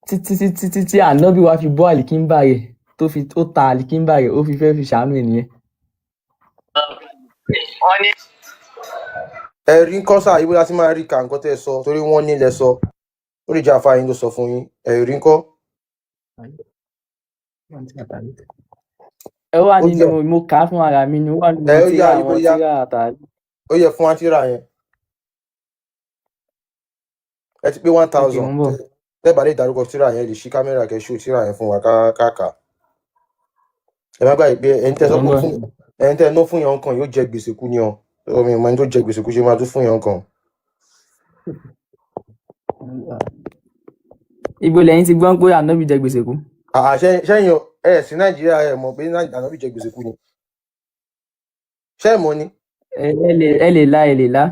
títí títí títí Ànábì wa fi bọ́ àlìkínbà rẹ̀, tó fi ó ta àlìkínbà rẹ̀, ó fi fẹ́ fi ṣàánú ènìyàn. Ẹ̀rí ń kọ́ sáà ibo la ti máa rí ka nǹkan tẹ́ ẹ sọ, torí wọ́n nílẹ̀ sọ, ó lè jẹ́ àfáà yín ló sọ fún yín. Ẹ̀rí ń kọ́. Ẹ wà Ó nínú jẹ́ mo kà á fún ara mi ni, ó wà nínú ẹ ó tírà yá ibo àwọn yá tírà àtàrí. Ó yẹ fún wa tírà yẹn. Ẹ ti pé one Ok, mo thousand ń bọ̀. Tẹ́ bá lè dárúkọ tírà yẹn, lè ṣí kámẹ́rà kẹ́ ṣó tírà yẹn fún wa ká ká kà á. Ẹ má gbàgbé pé ẹni tẹ́ Mo sọ ń pé bọ̀. fún ẹni tẹ́ ná fún yàn kan yóò jẹ gbèsè kú ni ọ omi ìmọ̀ ẹni tó jẹ gbèsè kú ṣe máa tún fún yàn kan. Ibo lẹ́yìn ti gbọ́n pé Ànábì jẹ gbèsè kú? Àà, ṣẹ́yìn ẹ sí Nàìjíríà, ẹ mọ̀ pé Ànábì jẹ gbèsè kú ni? Ṣé ẹ mọ̀ ni? Ẹ lè la, ẹ lè la.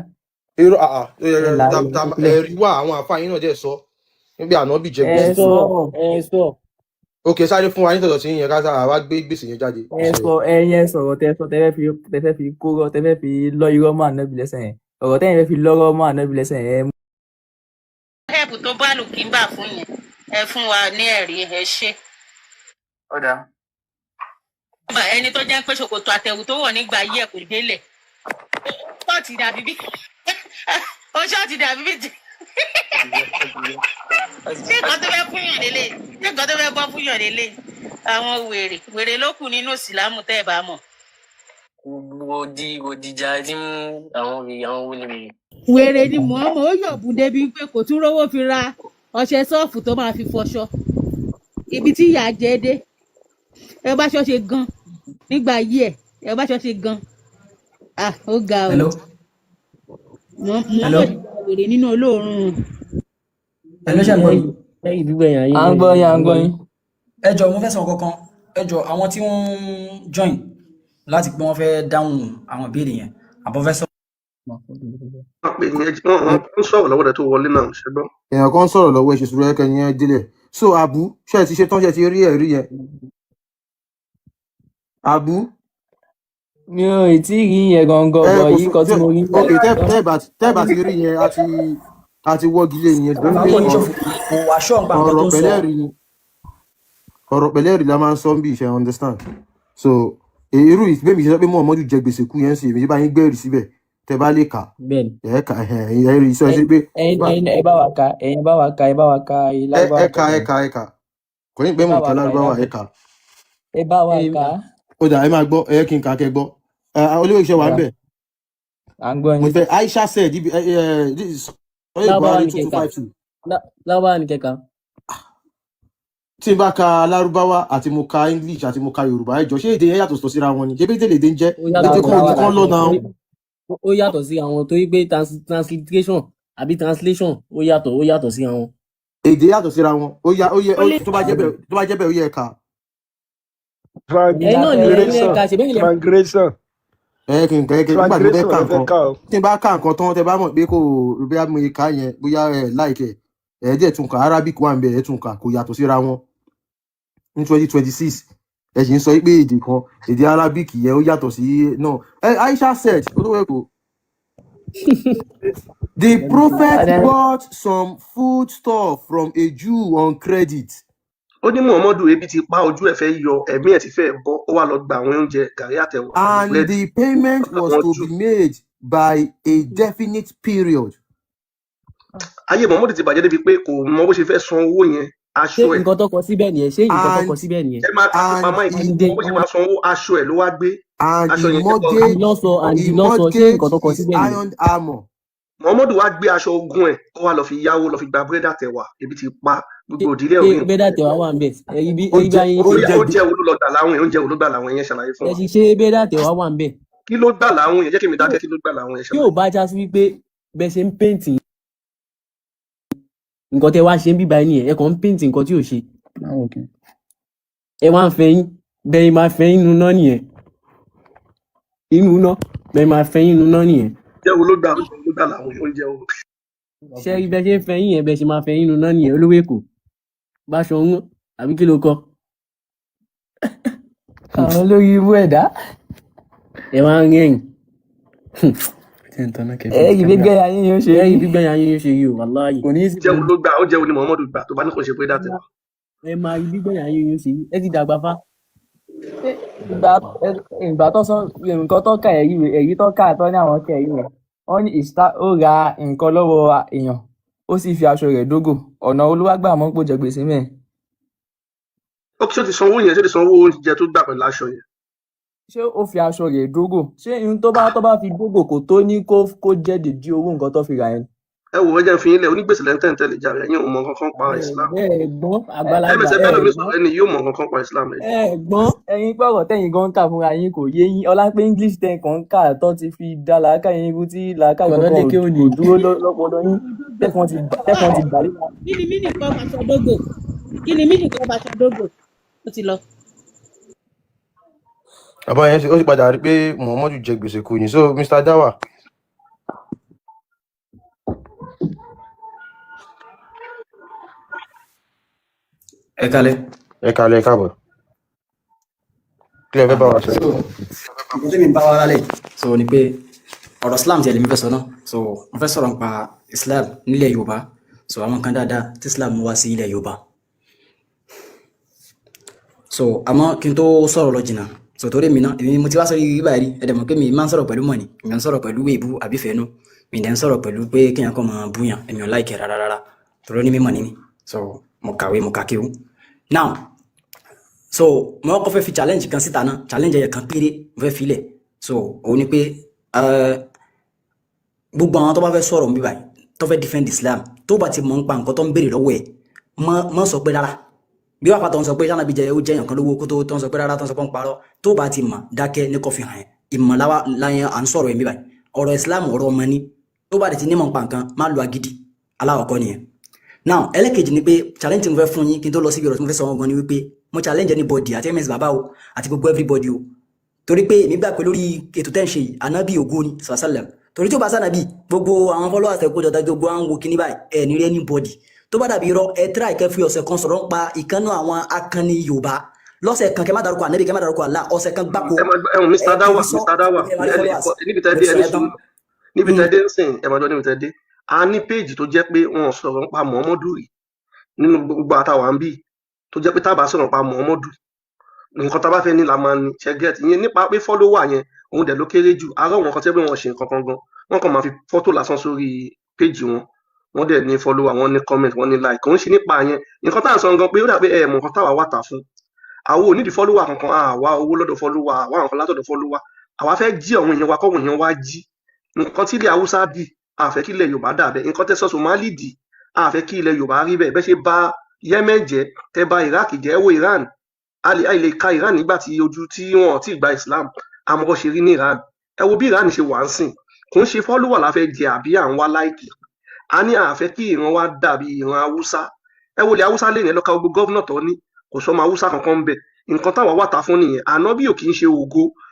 Irú àà Ẹ là, ẹ lè sílẹ̀. Ẹ̀rí wà, àwọn àfáà yín náà dẹ̀ sọ níbi Ànábì jẹ Ẹ gbèsè Ẹ kú. sọ sọ, ẹ sọ. Òkè sáré fún wa nítọ̀dọ̀ sí yẹn ká sáà wá gbé gbèsè yẹn jáde. Ẹ sọ, ẹ yẹn sọ̀rọ̀ tẹ sọ, tẹ fẹ́ fi kóró, tẹ fẹ́ fi lọ́ irọ́ mọ́ Ànábì lẹ́sẹ̀ yẹn. Ọ̀rọ̀ tẹ́yìn fẹ́ fi lọ́rọ́ mọ́ Ànábì lẹ́sẹ̀ yẹn. Help tó bá lùkìńbà fún yẹn, ẹ fún wa ní ẹ̀rí, ẹ ṣe. Ọ̀dà. Bá ẹni tó jẹ́ pé ṣòkòtò àtẹ̀wù tó wọ̀ nígbà ayé ẹ̀ kò délẹ̀, ṣọ́ọ̀tì dàbí bí ó ṣọ́ọ̀tì dàbí bí ṣé nǹkan tó fẹ́ fún yàn lélẹ̀, ṣé nǹkan tó fẹ́ bọ́ fún yàn lélẹ̀? Àwọn wèrè wèrè ló kù nínú ìsìlámù tẹ́ ẹ bá mọ̀. Wo di wo dìjà tí ń àwọn wèrè, àwọn wo ni wèrè. Wèrè ni Muhammed, ó yọ̀bùn débi pé kò tún rówó fi ra ọṣẹ sọ́ọ̀fù tó máa fi fọṣọ, ibi tí ìyà jẹ dé. Ẹ bá ṣọ́ ṣe gan nígbà ayé ẹ, ẹ bá ṣọ́ ṣe gan, ah, ó ga o. Hello. Hello. Muhammed wèrè nínú olóòórùn. Hello, ṣé ń gbọ́ mi? Lẹ́yìn gbígbẹ̀yìn ayé À ń gbọ́ lẹ́yìn yín, à ń gbọ́ yín. Ẹ jọ̀ọ́, mo fẹ́ sọ kankan. Ẹ jọ̀ọ́, àwọn tí wọ́n ń join láti pé wọ́n fẹ́ dáhùn àwọn ìbéèrè yẹn àbọ̀ fẹ́ sọ. Wọ́n pè ní ẹjọ́ wọ́n ń sọ̀rọ̀ lọ́wọ́ rẹ̀ tó wọlé náà, ṣẹgbọ́n. Èèyàn kan sọ̀rọ̀ lọ́wọ́, ẹ ṣe sùúrù, ẹ̀kẹ́ yẹn délẹ̀. So Abu, ṣé ẹ ti ṣe tán? Ṣé ẹ ti rí ẹ̀rí yẹn, Abu? Mi ò ì tí ì rí yẹn gangan Ẹ bọ̀ kò yìí sọ kan tí ṣe mo rí ok, tẹ́ bá ti rí yẹn, a ti wọ́gi lé yẹn torí Bàbá pé kò ní ṣòfò, kò wá ṣọ́ nípa nǹkan ọ̀rọ̀ tó ń sọ. pẹ̀lẹ́ rí ni, ọ̀rọ̀ pẹ̀lẹ́ rí la máa ń sọ bí ìṣe understand. So irú ìgbé mi ṣe sọ pé Muhammadu jẹ gbèsè kú yẹn sì, èmi ṣe bá yín gbẹ̀rì síbẹ̀, tẹ́ bá lè kà Bẹ́ẹ̀ni. ẹ kà ẹ rí sọ ẹ sí pé Ẹ̀yin ẹ̀yin ẹ bá wa ka, ẹ̀yin bá wa ka, ẹ bá wa ka èyí ẹ lárúbáwá ẹ kà kan ẹ yẹn. kà ẹ kà kò ní pé Ẹ mò bá ń wa ka ka ẹ lárúbáwá ẹ dákun. kà. Ẹ bá wa kà á. Ó dà, ẹ máa gbọ́, ẹ yẹ kí n kà á kẹ́ gbọ́. Ẹ olóyè iṣẹ́ wà ń Ọ̀dà, bẹ̀. à ń gbọ́ Mo yín. fẹ́ Aisha said ibi ẹ ẹ this is Sahih Lárúbáwá Buhari ni two two kẹka. five two. Lárúbáwá ni kẹka. Tí n bá ka lárúbáwá àti mo ka English àti mo ka Yorùbá, ẹ jọ, ṣé èdè yẹn yàtọ̀ sọ síra wọn ni? Ṣé bí èdè lèdè ń jẹ́? Ó yàtọ̀ Èdè sí kan ò ní àwọn kán lọ náà. Ó yàtọ̀ sí àwọn torí pé transliteration àbí translation, ó yàtọ̀ sí àwọn. Èdè yàtọ̀ síra wọn. Ó yá, ó yẹ Ó lè tó bá jẹ́ bẹ́ẹ̀, tó bá jẹ́ bẹ́ẹ̀, ó yẹ ká. Ẹ̀yin náà ni ẹ̀yin Transgression ẹ̀ka ṣèbí ilẹ̀. transgression. Ẹ kí n kẹ́ kí nígbà tí mo fẹ́ Translation kà ló fẹ́ nǹkan, kà o. tí n bá kà nǹkan tán, tẹ bá mọ̀ pé kò bóyá mo kà yẹn, bóyá ẹ láìkẹ ẹ dẹ̀ tún kà. Arabic wà ń bẹ̀, ẹ tún kà, kò yàtọ̀ síra wọn. Ní 2026, ẹ sì ń sọ pé èdè kan, èdè Arabic yẹn, ó yàtọ̀ sí náà. Ẹ Aisha said, olówó èkó, the prophet bought some food stuff from a Jew on credit. Ó ní Muhammadu ebi ti pa, ojú ẹ̀ fẹ́ yọ, ẹ̀mí ẹ̀ ti fẹ́ bọ́, ó wá lọ gba àwọn oúnjẹ gàrí àtẹ̀wà pẹ̀lú And búrẹ́dì the payment was àwọn to Júù. be made by a definite period. Ayé Muhammadu ti bàjẹ́ débi pé kò mọ bó ṣe fẹ́ san owó yẹn, Ṣé aṣọ ẹ̀. nǹkan tó kọ síbẹ̀ nìyẹn? Ṣé nǹkan tó kọ And síbẹ̀ nìyẹn? Ẹ máa kà sí and pamọ́ ìkí he Àǹdẹ kò mọ bó ṣe máa san owó, aṣọ ẹ̀ ló wá gbé and aṣọ he yẹn jẹ́ kọ́. mortgaged Àǹdí sọ, he àǹdí lọ sọ, ṣé nǹkan tó mortgaged kọ his síbẹ̀ nìyẹn? iron armour. Muhammadu wá gbé aṣọ ogun ẹ̀, ó wá lọ fi yáwó, lọ fi gba búrẹ́dì àtẹ̀wà. Ebi ti pa Ṣé gbogbo ìdílé ẹ̀, ṣé ò rí nǹkan bẹ́dà jẹ. tẹ̀wá wà ń bẹ̀? Ẹ̀rí bí Ó ẹ̀rí bí jẹ ayé ń ó ṣe Bóyá jẹ oúnjẹ wo ló lọ gbà láwìn? Oúnjẹ wo ló gbà láwìn yẹn? Ṣàlàyé fún ẹ wa. sì ṣé bẹ́dà tẹ̀wá wà ń bẹ̀? Kí ló gbà láwìn yẹn? Jẹ́ kí mi Tí ò dákẹ́. Kí ló gbà láwìn yẹn? tí ò Ṣàlàyé. bá já sí wípé bẹ́ẹ̀ ṣe ń péǹtì nǹkan tẹ́ wá ṣe ń bíbá ẹ nìyẹn, ẹ kàn ń péǹtì nǹkan tí ò ṣe, ẹ wá ń fẹyín bẹ́ẹ̀ máa fẹyín nu náà nìyẹn, inú náà bẹ́ẹ̀ máa fẹyín nu náà nìyẹn. Oúnjẹ wo ló gbà? Oúnjẹ wo ló gbà láwìn? Oúnjẹ wo? Ṣé rí bẹ́ẹ̀ ṣe ń fẹyín yẹn, bẹ́ẹ̀ ṣe máa fẹyín nu náà nìyẹn. Olówó èkó báṣọ ń àbí kí ló kọ? Àwọn olórí ibú ẹ̀dá. Ẹ wá ń rẹ́rìn. Ẹ rí gbígbẹ́ ayé yóò ṣe ẹ rí rí. gbígbẹ́ ayé yóò ṣe rí o, wàláhì. Oúnjẹ wo ló gbà? Oúnjẹ wo ni Muhammadu gbà tó bá ní kò ṣe búrẹ́dì àtẹ̀wà? Ẹ máa rí gbígbẹ́ ayé yóò ṣe rí, ẹ ti dàgbà fa. Ṣé ìgbà ìgbà tó sọ nǹkan tó kà, ẹ̀rí rẹ̀, ẹ̀rí tó kà tó ní àwọn kẹ̀rí rẹ̀, wọ́n ní ìsítá ó ra nǹkan lọ́wọ́ èèyàn, ó sì fi aṣọ rẹ̀ dógò, ọ̀nà olúwàgbà mọ́ pò jẹ gbèsè mẹ́ẹ̀. Ó ṣé ó ti sanwó yẹn? Ṣé ó ti sanwó oúnjẹ tó gbà pẹ̀lú aṣọ yẹn? Ṣé ó fi aṣọ rẹ̀ dógò? Ṣé ihun tó bá fi dógò kò tó ní kó jẹ́ dèjì owó nǹkan tó fi rà yẹn? Ẹ wò ó, jẹ́ n fi yín lẹ̀. Onígbèsè lẹ́ńtẹ̀ ń tẹ̀lé jàre. Ẹ̀yin ò mọ nǹkan kan pa Ẹ Islam. ẹ gbọ́n àgbàlagbà Ms ẹ bẹ́ẹ̀ lómi gbọ́n. sọ̀rọ̀, ẹni yóò mọ nǹkan kan pa Islam ẹ. Ẹ gbọ́n. Ẹ̀yin pé ọ̀rọ̀ tẹ̀yin gan ń kà fúnra yín kò yé yín, ọlá pé English tẹ̀ kàn ń kà tó ti fi da làákàyè yín rú, tí làákàyè Kọ̀nà kankan lé ò kí ó ní. kò dúró lọ́pọlọ yín, tẹ́fọ̀n ti bà lé. Kí ni mí nìkan faṣọ dógò? Kí ni mí nìkan faṣọ dógò? Ó ti lọ. Bàbá yẹn ó sì padà rí pé Muhammadu jẹ gbèsè kù ní. So Mr Dawa, Ẹ kalẹ. Ẹ kalẹ̀, ẹ káàbọ̀. Kí lẹ fẹ́ bá wa sọ? So nǹkan tí mi ń bá wa lálẹ́ yìí, so ni pé ọ̀rọ̀ Islam tiẹ̀ lèmi fẹ́ sọ náà. So mo fẹ́ sọ̀rọ̀ nípa Islam nílẹ̀ Yorùbá, so àwọn nǹkan dáadáa tí Islam mú wá sí ilẹ̀ Yorùbá. So àmọ́ kí n tó sọ̀rọ̀ lọ jìnnà, so torí mi náà, èmi mo ti wá sórí bíbá rí, ẹ dẹ̀ mọ̀ pé mi máa ń sọ̀rọ̀ pẹ̀lú mọ̀ni, mi ò ń sọ̀rọ̀ pẹ̀lú èébú àbí fẹ́nu, mi dẹ̀ ń sọ̀rọ̀ pẹ̀lú pé kéèyàn kàn máa búyàn, èmi ò láìkẹ́ rárá rárá, torí ní mímọ̀ ni mí. So mo kàwé, mo kà kéwú now. So mo kọ́kọ́ fẹ́ fi challenge kan síta náà, challenge ẹyẹ kan péré mo fẹ́ filẹ̀. So òun ni pé gbogbo àwọn tó bá fẹ́ sọ̀rọ̀ níbí báyìí, tó fẹ́ defend Islam, tó bá ti mọ̀ nípa nǹkan tó ń béèrè lọ́wọ́ ẹ̀, má sọ pé rárá. Bí wàá pàtó ń sọ pé sanabi jẹ, ó jẹyàn kan lówó kó tó ń sọ pé rárá, tó ń sọ pé ń parọ́, tó bá ti mọ̀, dákẹ́ ní kò fi hàn ẹ́. Ìmọ̀ láwa láyẹn à ń sọ̀rọ̀ ẹ̀mí báyìí, ọ̀rọ̀ Islam, ọ̀rọ̀ ọmọ ni. Tó bá ti nímọ̀ nípa nǹkan, má lo agídí. Aláwọ̀kọ́ nìyẹn. Now ẹlẹ́kejì ni pé challenge tí mo fẹ́ fún yín kí n tó lọ síbi ọ̀rọ̀ tí mo fẹ́ sọ wọn gan ni wípé mo challenge anybody, àti ms baba o, àti gbogbo everybody o, torí pé èmi gbà pé lórí ètò tẹ́ ń ṣe yìí, anabi ògo ni sàlẹ̀, torí tí ó bá sànàbí gbogbo àwọn followers ẹ̀ kó jọta, gbogbo àwọn wo kíní báyìí ẹ̀ ní rí anybody tó bá dàbí irọ́. Ẹ try kẹ́ fi ọ̀sẹ̀ kan sọ̀rọ̀ ń pa ìkànnà àwọn akanni Yorùbá lọ́sẹ̀ kan, kẹ́ má dárúkọ ànábì, kẹ́ má dárúkọ Allah, ọ̀sẹ̀ kan gbáko. Ẹ máa gbọ́ ẹ̀hún Mr Ẹ Dawa fi sọ Mr Dawa, ẹ máa rí ẹ lè followers. kọ níbi tẹ́ Mo dé, ti ẹ sọ ní yẹn tán. sùúrù níbi tẹ́ dé ń sìn. Ẹ máa gbọ́ níbi tẹ́ dé, a ní péèjì tó jẹ́ pé wọn ò sọ̀rọ̀ nípa Muhammadu rí nínú gbogbo àtàwà ń bì, tó jẹ́ pé tá a bá sọ̀rọ̀ nípa Muhammadu, nǹkan tá a bá fẹ́ ní la máa ní ṣe get ìyẹn nípa pé follower yẹn, òun dẹ̀ ló kéré jù. Ará wọn kan tẹ́ pé wọ́n ṣe nǹkan kan gan, wọ́n kàn máa fi fọ́tò lásán sórí péèjì wọn, wọ́n dẹ̀ ní follower, wọ́n ní comment, wọ́n ní like. Kò ń ṣe nípa yẹn. Nǹkan tá à ń sọ gan pé ó dà pé ẹ mọ̀ nǹkan táwa wà tà fún. Àwọn ò nídìí follower kankan, àwa owó lọ́dọ̀ follower, àwa nǹkan látọ̀dọ̀ follower. Àwa fẹ́ jí àwọn èèyàn wa, kọ́wọn èèyàn wa jí. Nǹkan tí ilẹ̀ Haúsá dì, àfẹ́ kí ilẹ̀ Yorùbá dà bẹ́ẹ̀. Nǹkan tẹ́ sọ Somali dì, àfẹ́ kí ilẹ̀ Yorùbá rí bẹ́ẹ̀. Bẹ́ẹ̀ ṣe bà Yemen jẹ́, tẹ́ bà Iraq jẹ́. Ẹ wo Iran, a lè ka Iran nígbà tí ojú tí wọn ò tí ì gba Islam, àmọ́ bó ṣe rí ní Iran. Ẹ wo bí Iran ṣe wà ń sìn. Kò ń ṣe follower la fẹ́ jẹ àbí à ń wá like. A ní àfẹ́ kí ìran wa dàbí ìran Haúsá. Ẹ wo ilẹ̀ Haúsá lè ní, ẹ lọ ka gbogbo governor tó ní, kò sọmọ Haúsá kankan ń bẹ̀. Nǹkan táwa wà ta fún nìyẹn. Ànábì ò kì í ṣe ògo.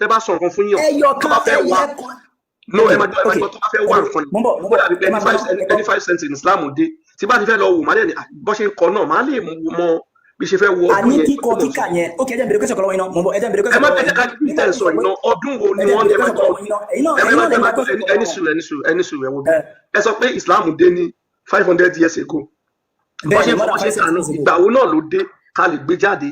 Tẹ́ bá sọ nǹkan fún yàn, Ẹyọ tó kan bá fẹ́ ẹyọ wá ẹkọ. No, Ok, ẹ máa gbọ́, ẹ máa ok, gbọ́. Tó bá fẹ́ wá ok, nǹkan mo ń bọ̀, mo ń ó bọ̀, dàbí pé ẹ ẹni máa gbọ́ five náà, ẹ gbọ́. ẹni 5 century ní Islam dé, tí bá ti fẹ́ lọ wò, má dẹ̀ ní bọ́ ṣe ń kọ náà, má lè mọ bí ṣe fẹ́ wo ọdún Àní yẹn. kíkọ Nǹkan tí mò ń kíkà sọ, yẹn, ok, ẹ jẹ́ n béèrè question kan lọ́wọ́ yín náà, mo ń bọ̀, ẹ jẹ́ n béèrè ẹ question má kan ẹ lọ́wọ́ jẹ́ yín. ká bí Nígbà tẹ́ ń tí sọ sọ yìí pé náà, ọdún wo ẹ ni jẹ́ n wọ́n béèrè ẹ má question kan gbọ́ lọ́wọ́ yín náà, ẹ̀yin náà ẹ ẹ̀yin má náà lè ẹ má gba gbọ́ question ẹni kan ẹni lọ́wọ́ wọn. sùúrù, ẹni sùúrù, ẹni sùúrù, ẹ wo bí Ẹ ẹ sọ pé Islam dé ní 500 years ago, bọ́ bẹ́ẹ̀ ṣe ni, ń more kọ than bọ́ ṣe five ń kà náà, centuries ago. ìgbà wo náà ló dé ká lè gbé jáde?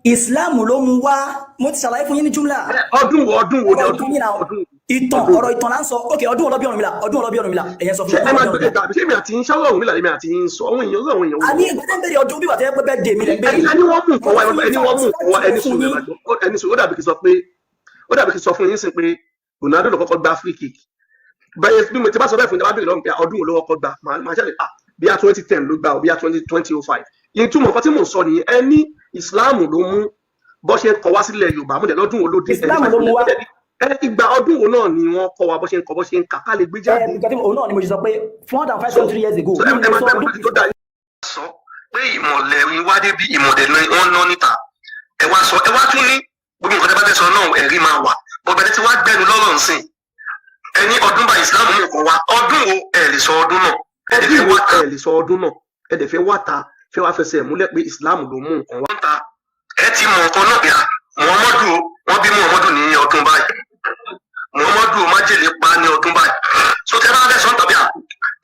Islam ló mú wá, mo ti ṣàlàyé fún yín ní jumla. Ẹ, ọdún wo, ọdún wo ni Ọ̀rọ̀ ọdún ìtàn yín náà, ọdún ìtàn, ọdún wo? Ọ̀rọ̀ ìtàn là ń sọ. Ok, ọdún wo ló bí Ọ̀rúnmìlà? Ọdún wo ló bí Ọ̀rúnmìlà? Ẹ̀yẹn sọ fún Ṣé mi, ẹ ọdún wo máa ló bí gbé Ọ̀rúnmìlà? tàbí ṣé èmi àti yín ṣọ́rọ̀ Ọ̀rúnmìlà lèmi àti yín sọ? Àwọn èèyàn, àwọn èèyàn wo Àní lọ́wọ́ ìgbà tẹ́ ń béèrè ọdún bí wà tẹ́ pé bẹ́ẹ̀ dè mí lẹ́ ń béèrè. ẹni ẹni wọ́n mú Mo nǹkan wá ti fún yín ẹni wọ́n mú fact nǹkan wá fact mo ẹni fún sùúrù, ẹ yín. máa gbọ́, ẹni sùúrù. Ó dàbí kí n sọ fún yín sí pé Ronaldo ló kọ́kọ́ gba free kick bẹ́ẹ̀. Bí mo ti bá sọ bẹ́ẹ̀ fún yín, bá béèrè lọ́wọ́ mi pé ọdún wo ló kọ́kọ́ gbà, màá ṣàlẹ̀ bí a 2010 ló gbà ó, bí a 2005. Ìtumọ̀ nǹkan tí mò ń sọ nìyẹn. Ẹ ní Islam ló mú bọ́ ṣe ń kọ wá sílẹ̀ Yorùbá múlẹ̀, lọ́dún wo ló dé? Ẹni Islam five ló mú hundred wá. Ẹ ìgbà ọdún wo náà ni wọ́n kọ́ wa bọ́ ṣe ń kọ, bọ́ ṣe ń kà, ká lè gbé Ẹ jáde? nǹkan tí òun náà ni mo ṣe sọ pé more than five So century years ago, so mi ẹ ò lè ẹ máa sọ gbẹ́ ọdún mọ̀ tó dà sọ pé ìmọ̀lẹ̀ ń wá débi, ìmọ̀lẹ̀ ni wọ́n ná níta. Ẹ wá sọ, ẹ wá tún ní gbogbo nǹkan tẹ́ bá fẹ́ sọ náà, ẹ̀rí máa wà bọ̀bẹ̀rẹ̀ tí wàá gbẹnu lọ́rọ̀ ńsìn. Ẹ ní ọdún bá ìsìlámù mú nǹkan wá, ọdún wo? Ẹ lè sọ ọdún náà, ẹ dẹ̀ fẹ́ wá ta, ẹ lè sọ ọdún náà, ẹ dẹ̀ fẹ́ wá ta, fẹ́ wá fẹsẹ̀ múlẹ̀ pé ìsìlámù ló mú nǹkan wá. Ta ẹ ti mọ nǹkan náà bí a Muhammadu o, wọ́n bí Muhammadu ní ọdún báyìí, Muhammadu o, májèlé pa ní ọdún báyìí. So tẹ bá fẹ́ sọ tàbí à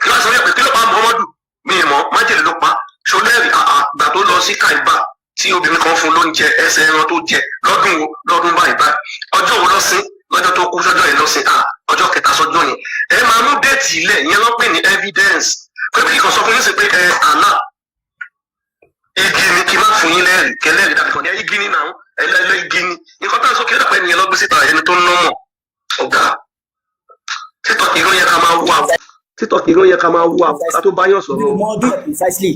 kí wọ́n sọ yẹ pé kí ló pa Muhammadu, mi ì mọ̀, májèlé ló pa ṣọlẹ́rì àà gbà tó lọ sí Kàìbá tí obìnrin kan fún lóúnjẹ ẹsẹ̀ ẹran tó jẹ, lọ́dún wo, lọ́dún báyìí báyìí, ọjọ́ wo lọ́sìn, lọ́jọ́ tó kú sọ́jọ́ yìí lọ́sìn à ọjọ́ kẹta sọ́jọ́ yẹn. Ẹ máa mú déètì ilẹ̀ ìyẹn ló pè ní evidence pé kí kan sọ fún yín sí pé ẹ àlá igi ni kí n má fún yín lẹ́rìí kẹlẹ́rìí dàbí kan ní igi ni náà ẹlẹ́lẹ́ igi ni nǹkan tá à ń sọ kí ló dàpẹ́ nìyẹn lọ́gbé síta ẹni tó ń ná mọ̀ ọ̀gá títọ́ kì í ló yẹ ká máa wá, títọ́ kì í ló yẹ ká máa wá ká tó bá yàn Mi ò sọ̀rọ̀. mọ ọdún yẹn precisely,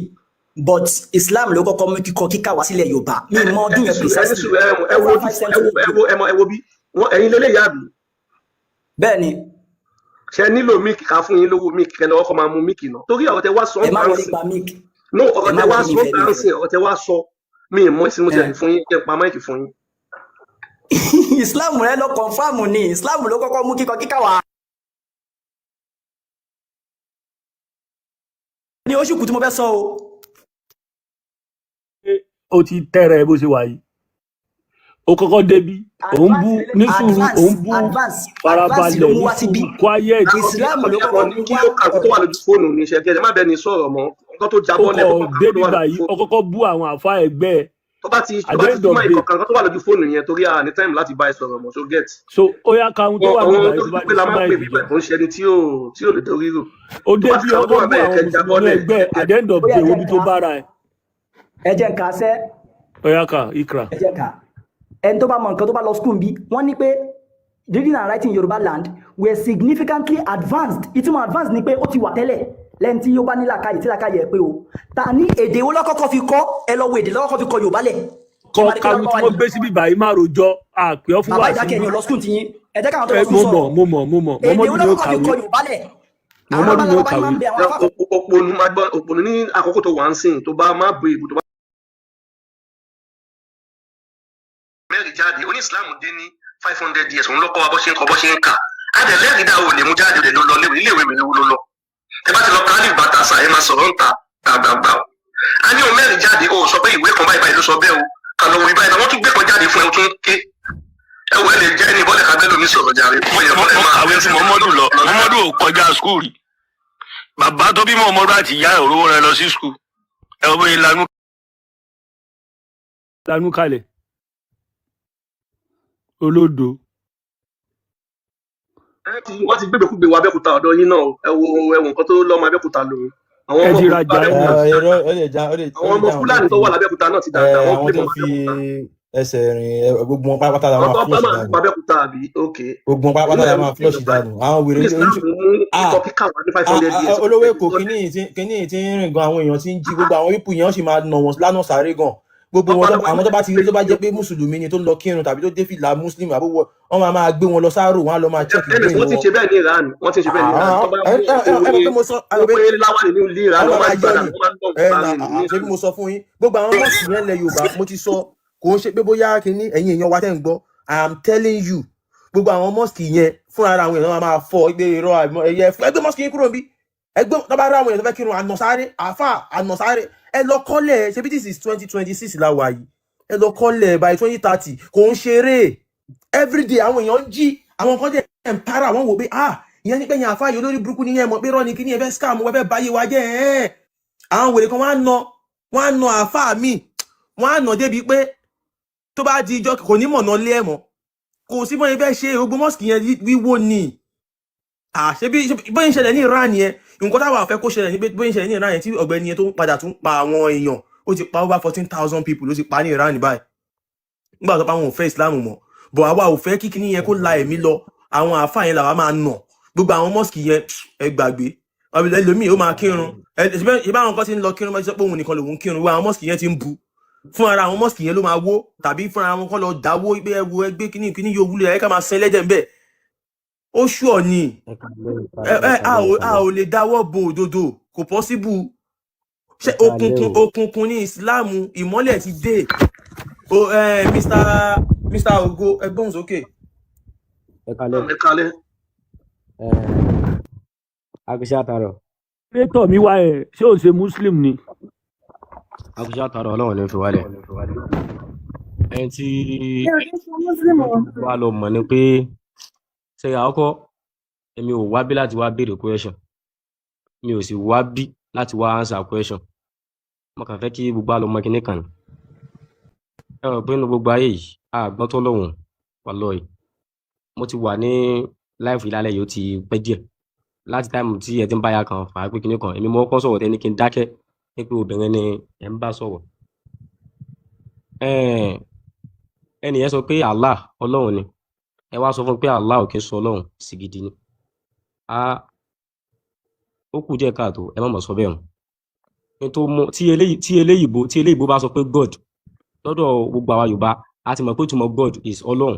but Islam ló kọ́kọ́ mú kíkọ kíkà wá sílẹ̀ Yorùbá. Mi ò mọ ọdún Ẹni yẹn sùúrù, ẹni precisely, sùúrù, ẹ ẹ wo over ojú five ẹ wo centuries ẹ ago. wo ẹ mọ ẹ wo bí wọn ẹ̀yin lélẹ̀ yá bí. Bẹ́ẹ̀ ni. Ṣe nílò míìkì ká fún yín lówó míìkì kẹ́ lọ́wọ́ kọ́ máa mu míìkì náà torí ọ̀rọ̀ tẹ wá sọ Ẹ ń má tà ń wọlé sìn gba mic. No, Ẹ ọ̀rọ̀ má tẹ wá wọlé, mi sọ ń fẹ́ tà mi ń fẹ́. sìn, ọ̀rọ̀ tẹ wá sọ mi ì mọ ìsinmi Ẹ tẹ̀lé fún yín kẹ́ pa máìkì fún yín. Islam rẹ lọ confam ni Islam ló kọ́kọ́ mú kíkọ kíkà wá. Ní oṣù kù tí mo fẹ́ sọ o. Ó ti tẹ́rẹ̀ bó ṣe wà yìí, ó kọ́kọ́ débi òun bú Advance ní sùúrù, òun advance bú advance advance ló farabalẹ̀ mú ní wá síbí. sùúrù, quiet. Islam ló Àkọ́bí kọ́kọ́ akọni mú kí wá. ló kà tó wà lójú fóònù ní iṣẹ́ kí ẹ má bẹ́ẹ̀ ni sọ̀rọ̀ mọ́ nǹkan tó Ó jábọ́ lẹ̀ kọ̀ kọ́kọ́ kà tó débi wà lójú báyìí, ó fóònù kọ́kọ́ bú àwọn àfa ẹgbẹ́ ẹ̀. Tó bá ti At tó bá the ti end of túmọ̀ day ìkọ̀kan tó wà lójú fóònù yẹn torí a ní time láti bá ẹ sọ̀rọ̀ mọ́, so get. So ó yá, ka ohun tó Wọn wà níbí àwọn báyìí tó tó bá pé di la sí máa ń pè máìkì bíbẹ̀ jọ. kò ń ṣe ẹni tí ò lè dorí rò Ó tó bá ti débi kà ó tó wà kọ́kọ́ bú bẹ́ẹ̀ àwọn kẹ́ mùsùlùmí jábọ́ lẹ̀ ẹgbẹ́ ẹ̀. At the end of Ó yá, day, ẹ jẹ́ obi n tó kà á, bára ẹ̀. ẹ jẹ́ n kà á sẹ́. Ó yá, kà ikra. Ẹ jẹ́ n kà á. Ẹni tó bá mọ nǹkan tó bá lọ school bí wọ́n ní pé reading and writing in Yorùbá land were significantly advanced. Ìtumọ̀ advanced ni pé ó ti wà tẹ́lẹ̀ lẹ́ni tí ó bá ní làákàyè tí làákàyè ẹ̀ pé o ta ní èdè wo lọ́kọ́kọ́ fi kọ́. Ẹ lọ wo èdè lọ́kọ́kọ́ fi kọ́ Yorùbá lẹ̀ Kọ ṣé máa ní pé kawu tí lárúbáwá wọ́n ni. gbé síbí báyìí má rojọ́ àpè ọ́ fún Bàbá wàásù ìdákẹ́, bí. ẹ̀yin ò lọ school ti yín, ẹ jẹ́ káwọn tó Ẹ lọ school mo mọ̀ sọ̀rọ̀. mo mọ̀ mo mọ̀ Èdè wo Muhammadu ni ó lọ́kọ́kọ́ fi kàwé kọ́ Yorùbá lẹ̀? Àwọn Muhammadu ni ó lárúbáwá ní máa kàwé. ń bẹ àwọn afá. Òpònú máa gbọ́ òpònú ní àkókò tó wà ń sìn tó bá má bu ìbò tó bá mẹ́rin jáde ó ní Islam dé ní 500 years, òun ló kọ́ wa bó ṣe ń kọ́ bó ṣe ń kà á dẹ̀ lẹ́rìí dá o lè mú jáde lè lọ lọ léwu iléèwé mi ló lọ ẹ bá ti lọ kálí bàtà sà ẹ máa sọ̀rọ̀ ń ta gbàgbàgbà o a ní òun mẹ́rin jáde o sọ pé ìwé kan báyìí báyìí ló sọ bẹ́ẹ̀ o kà lọ wí báyìí wọ́n tún gbé kan jáde fún ẹ o tún ké ẹ wọ ẹ lè jẹ́ ẹni bọ́lẹ̀ kábẹ́ lómi sọ̀rọ̀ jàre wọ́n yẹ Wọ́n bọ́lẹ̀ máa kàwé fún Muhammadu lọ, Muhammadu ò kọjá skul rí. Bàbá tó bí Muhammadu àti ìyá ẹ̀ òróró rẹ lọ sí skul ẹ wọ́n bóyá lanú. Lanú kalẹ̀ olódo. Wọ́n ti gbégbèkúgbè wọ Abẹ́òkúta ọ̀dọ̀ yín náà o. Ẹ wo ẹ wo nǹkan tó lọ́mọ Abẹ́òkúta lòun àwọn Ẹ ọmọ ti rajà ẹ mọ̀. Abẹ́òkúta Irọ́, ó lè já ó lè ó àwọn lè ọmọ já àwọn tó Fúlàní tó fi wà lábẹ́òkúta náà ti dàgbà wọ́n àwọn pè tó mọ́ fi Abẹ́òkúta ẹsẹ̀ rìn gbogbo wọn pátápátá la àwọn máa tó bá flush máa dànù. pa Abẹ́òkúta àbí ok. Gbogbo wọn Èmi pátápátá náà la ń máa fi flush lọ báyìí dànù. Àwọn wèrè ní Islam oníṣ mú ah kíkọ kíkà wá ní five hundred years olówó èkó kínní yìí ti ń rìn gan, àwọn èèyàn ti ń jí gbogbo àwọn pípù yẹn, wọ́n sì máa nà wọ́n lánàá sáré gan. Gbogbo wọn àwọn tó bá ti rí tó bá jẹ́ pé mùsùlùmí ni tó ń lọ kírun tàbí tó dé fìlà muslim àbúwọ, wọn máa máa gbé wọn lọ sáárò, wọn á lọ máa check ms brain wọ́n ti wọn. ṣe bẹ́ẹ̀ ní Iran, wọ́n ti ṣe bẹ́ẹ̀ ní Iran tó bá ẹ mú ẹ ẹ òwe mọ̀ pé mo sọ ẹ mọ̀ pé òwe láwàní ní ilé Iran wọn wọ́n máa máa máa gbàdá yọ ni wọ́n máa ń lọ ẹ na sáré ní ṣé bí Iran. mo sọ fún yín gbogbo àwọn mọ́ọ̀sì yẹn lẹ Yorùbá mo ti sọ kò ń ṣe pé bóyá kínní ẹ̀yin èèyàn wa tẹ́ ń gbọ́. I am telling you, gbogbo àwọn mọ́ọ̀sì yẹn Fúnra ara àwọn èèyàn máa fọ gbé irọ́ àìmọ́ ẹ̀yẹ ẹgbẹ́ mosque yín kúrò níbí. Ẹgbẹ́ tó bá rí àwọn èèyàn tó fẹ́ kírun ànàsáré, àáfà ànàsáré, ẹ lọ kọ́lẹ̀. Ṣebí this is 2026 la wà yìí? Ẹ lọ kọ́lẹ̀ by 2030. Kò ń ṣeré. Everyday àwọn èèyàn ń jí, àwọn kan jẹ́ ń para wọ́n, wò pé, ah, ìyẹn ní pé yẹn àáfà yìí, olórí burúkú ni yẹn, mọ̀ pé rọ́ ni kí ni ẹ fẹ́ scam, wọ́n fẹ́ báyé wa jẹ́. Ẹ̀ àwọn wèrè kan wọ́n á nà, wọ́n á nà àáfà míì, wọ́n á nà débi pé tó bá di ijọ́ kò ní mọ̀nà lé ẹ̀ mọ́. Kò sí bóyá fẹ́ ṣe ogun mosque yẹn wíwó ni. Ṣé bí bóyá ń ṣẹlẹ̀ ní Iran yẹn, nǹkan táwa fẹ́ kó ṣẹlẹ̀ ní pé bóyá ń ṣẹlẹ̀ ní Iran yẹn, tí ọ̀gbẹ́ni yẹn tó ń padà tún pa àwọn èèyàn, ó ti pa over 14,000 people ló ti pa ní Iran báyìí nígbà tó pa àwọn ò fẹ́ Islam mọ́. Bọ̀ àwa ò fẹ́ kí kíní yẹn kó la ẹ̀mí lọ. Àwọn àáfàá yẹn làwa máa nà. Gbogbo àwọn mosque yẹn, ẹ gbàgbé. Ẹlòmíì ó máa kírun, ṣe báwọn kan ti ń lọ kírun, máa ti sọ pé òun nìkan lòun kírun. Gbogbo àwọn mosque yẹn ti ń bu fún ara àwọn mosque yẹn ló máa wó, tàbí fúnra wọn kọ́ lọ dáwó pé ẹ wo ẹgbẹ́ kíní kíní yóò wúlò, ẹ ká máa sin ẹlẹ́dẹ̀ ńbẹ̀. Ó ṣùọ̀ ni. Ẹ kálẹ́. Ẹ ẹ ẹ a kálẹ́. ò Ẹ a kálẹ́. ò lè dáwọ́ bo òdodo, kò possible. Ṣe Ẹ kálẹ́. Òkùnkùn O. òkùnkùn ní ìsìláàmù, ìmọ́lẹ̀ ti dé o. Ẹ Mr Ogo, ẹ gbóhùn sókè. Ẹ kálẹ́. Ẹ kalẹ. Ẹ akíṣẹ́ àtàrọ̀. Rétọ̀ mi wá ẹ̀, ṣé ò ṣe muslim ni? Akíṣẹ́ àtàrọ̀, Ọlọ́run ní fi wálẹ̀. Ẹni tí Mi ò ní ṣe muslim o. wàá lọ mọ̀ ni pé ṣe àkọ́kọ́, èmi ò wá bí láti wá béèrè question, mi ò sì wá bí láti wá answer question. Mo kàn fẹ́ kí gbogbo àlọ́ mọ kinní kan ni. Ẹ rò pé nínú gbogbo ayé yìí, a gbọ́n tó lọ́hùn. Wallahi, mo ti wà ní live ìlàlẹ̀ yìí, ó ti pẹ́ díẹ̀ láti time tí ẹ ti ń báyà kan fà á pé kinní kan. Èmi mo kọ́ sọ̀rọ̀ tẹ́ ní kí n dákẹ́ ní pé obìnrin ni ẹ ń bá sọ̀rọ̀. Ẹnì yẹn sọ pé Allah Ọlọ́run ni. Ẹ wá sọ fún un pé Allah ò kí ń sọ Ọlọ́run, sìgìdì ni. A ó kù díẹ̀ káàtó, ẹ má mọ̀ sọ bẹ́ẹ̀ mọ́. Ní tó mú tí eléyìíbó bá sọ pé God, lọ́dọ̀ gbogbo àwa Yorùbá, a ti mọ̀ pé ìtumọ̀ God is Ọlọ́run.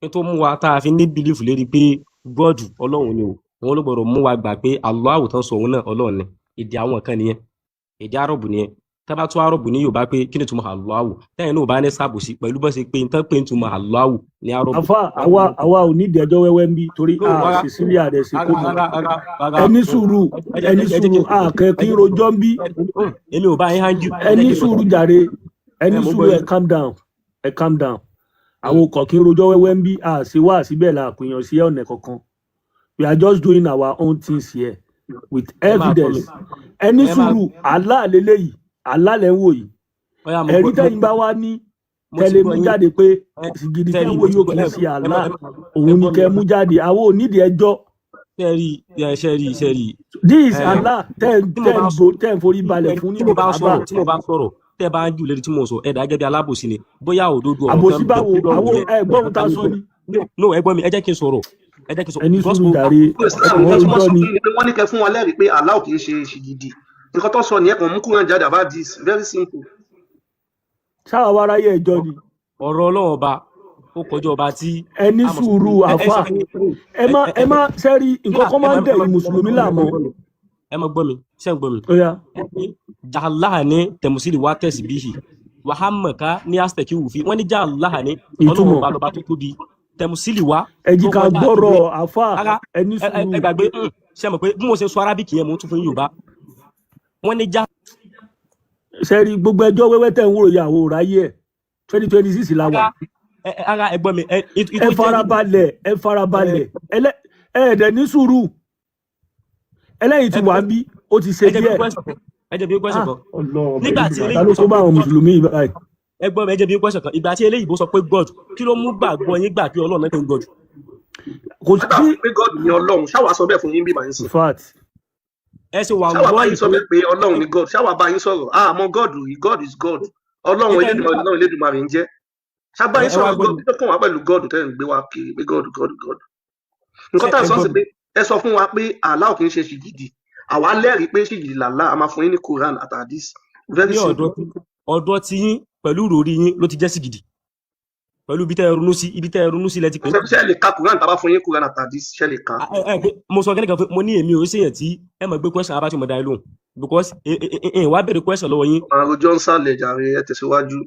Ní tó mú wa tá a fi ní belief lérí pé God Ọlọ́run ni o, òun ló gbọ́dọ̀ mú wa gbà pé Allah tán sọ òun náà Ọlọ́run ni. Èdè àwọn kan nìyẹn, èdè Arab nìyẹn. Tá bá tún Arab ní Yorùbá pé kí ni ìtumọ̀ Allahu, tẹ́yìn náà ò bá ní sàbòsí pẹ̀lú bó ṣe pé nǹkan pé ìtumọ̀ Allahu ní Arab. Àfa, àwa ò ní ìdẹ́jọ́ wẹ́wẹ́ ń bí torí No, a rárá. Cecilia rẹ̀ ṣe kó Rárá. mọ̀. Rárá, rárá, rárá. Ẹ ní sùúrù. Ẹ Ẹ ní jẹ́ kí sùúrù, n a kẹ́ kí ẹ jẹ́ rojọ́ ń bí. Èmi ò bá yín hájú. Ẹ Ẹ jẹ́ ní kí n sọ. sùúrù jàre, ẹ Ẹ ní mo sùúrù. gbọ́ Ẹ yín. calm down, ẹ calm down. Àwọn ọkọ̀ kí rojọ́ wẹ́wẹ́ ń bí, a sì wá síbẹ̀ là pèèyàn sí ọ̀nà kankan. We are just doing our own things here with Ẹ máa gbọ́ mi. evidence. Ẹ ní Ẹ máa sùúrù. Allah lélẹ́yìí, Allah lẹ́ ń wò yìí. Ọ̀yá, mo Ẹ̀rí gbọ́ mo tẹ́yìn bá wá ní mo ti tẹ́lẹ̀ gbọ́ mú yín. jáde pé Ẹ sìgìdì tẹ́ tẹ́rí ń mo wò ti yóò gbọ́ kì í ẹ ṣe ẹ má Allah, ẹ má ẹ òun ni gbọ́ mi. kẹ́ mú jáde. Àwọn ò nídìí ẹjọ́. Ṣẹ́rí ẹ ṣẹ́rí ṣẹ́rí. This Ẹ Allah tẹ́ ń tí mo tẹ́ bá ń ń bo tẹ́ ń forí balẹ̀ fún tí nínú mo bá ń Kaaba. sọ̀rọ̀, tí mo bá ń sọ̀rọ̀, tẹ́ bá ń jù lérí tí mo sọ, ẹ dà gẹ́gẹ́ bí alábòsí ni. Bóyá òdodo ọ̀rọ̀ Àbòsí kan bẹ báwo? lórí ọ̀rọ̀ Àwọn yẹn. ẹ gbọ́ ohun tá a sọ ni. No, ẹ gbọ́ mi, ẹ jẹ́ kí n sọ̀rọ̀, ẹ jẹ́ kí n sọ Ẹ ní because sùúrù mo jàre. Islam, Àwọn nǹkan tí wọ́n rojọ́ sọ ni. fún yín ni pé wọ́n ní kẹ́ fún wa lẹ́rìí pé Allah kì í ṣe ṣìgìdì. Nǹkan tó sọ nìyẹn, kàn mú Quran jáde about this, very simple. Ṣáwa wá ráyè ẹjọ́ ni. Ọ̀rọ̀ Ọlọ́run ọba ó kọjá ọba tí Ẹ ní a mọ̀ sọ sùúrù. ẹ ẹ Àfà, sọ fún mi. ẹ Ẹ má ẹ ẹ má sẹ́rí nǹkan ẹ kan má máa ń ẹ dẹ̀yìn má ẹ má mùsùlùmí ẹ má láàmú. gbọ́ mi, ẹ má gbọ́ mi, ṣé ń gbọ́ mi? Ó yá. Ẹ ní jàláhà ní tẹ̀mùsílì wá tẹ̀sí bíhì wàhámọ̀ká ní aztec wùfí. Wọ́n ní jàláhà ní Ọlọ́run Ìtumọ̀. ọba lọ́ba tó tóbi, tẹ̀mùsílì wá Ẹ jí tó ká kọjá gbọ́rọ̀ àfiwé. Àfà. Rárá. Ẹ ní ẹ ẹ sùúrù. Ẹ gbàgbé. Ṣe mọ̀ pé bí mo ṣe sọ Arabic yẹn, mo tún fún Yorùbá. Wọ́n ní já Sẹ́rí gbogbo ẹjọ́ wẹ́wẹ́ tẹ̀ ń wò yà wò ráyè ẹ̀, 2026 la wà. Ara ẹ ara ẹ gbọ́ mi, ẹ Ẹ ìtò jẹ́ farabalẹ̀, ẹ ẹ farabalẹ̀. Ẹ ẹ̀dẹ̀ ní sùúrù. Ẹlẹ́yìn ẹ ti wà ń bí, ó ti ṣe ẹ jẹ́ bí díẹ̀. question kan, ẹ jẹ́ bí question Ah, kan. Ọlọ́run ọba Nígbà tí Elédùmarè, ta eléyìí ló sọ kó bá pé àwọn God mùsùlùmí yìí báyìí? Ẹ gbọ́ mi, ẹ jẹ́ bí question kan. Ìgbà tí eléyìí sọ pé God, kí ló mú gbàgbọ́ yín gbà pé Ọlọ́run náà pé God? Kò Nígbà sí. pé God ni Ọlọ́run, ṣáwa sọ bẹ́ẹ̀ fún yín bí màá ń In sìn? fact, Ẹ ṣe wà Ṣáwa bá lọ́ọ̀yì yín sọ pé bẹ́ẹ̀ pé Ọlọ́run ni God? Ṣáwa bá yín sọ̀rọ̀? Àmọ́ God rí, God is God. Ọlọ́run ẹ Elédùmarè náà Elédùmarè ń jẹ́. Ṣábà ẹ yín ẹ wá sọ̀rọ̀ gbọ́ God mi. tó kàn wá pẹ̀lú God tẹ́ ń gbé wa kiri pé God, God, God. Nǹkan Ṣe tá à ẹ ń sọ gbọ́ sí mi. pé ẹ sọ fún wa pé Allah kì í ṣe ṣìgìdì, àwa lẹ́rìí pé ṣìgìdì làlá, a máa fún yín ní Quran àti hadith, very Ní simple. ọ̀dọ̀ tí yín pẹ̀lú ìròrí yín ló ti jẹ́ sìgìdì, pẹ̀lú ibi tẹ́ ẹ ronú sí, ibi tẹ́ ẹ ronú sí lẹ ti pè é. Ṣé ṣé ẹ lè ka Quran? Tá a bá fún yín Quran àti hadith, ṣé ẹ lè ka? Ẹ pé mo sọ kẹ́nìkan fún mo ní èmi ò ṣèyàn tí ẹ mọ̀ gbé question abá tí mo dá yín lóhùn because ẹ wá bèrè question lọ́wọ́ yín. Àròjọ ń sàlẹ̀ jàre, ẹ tẹ̀síwájú.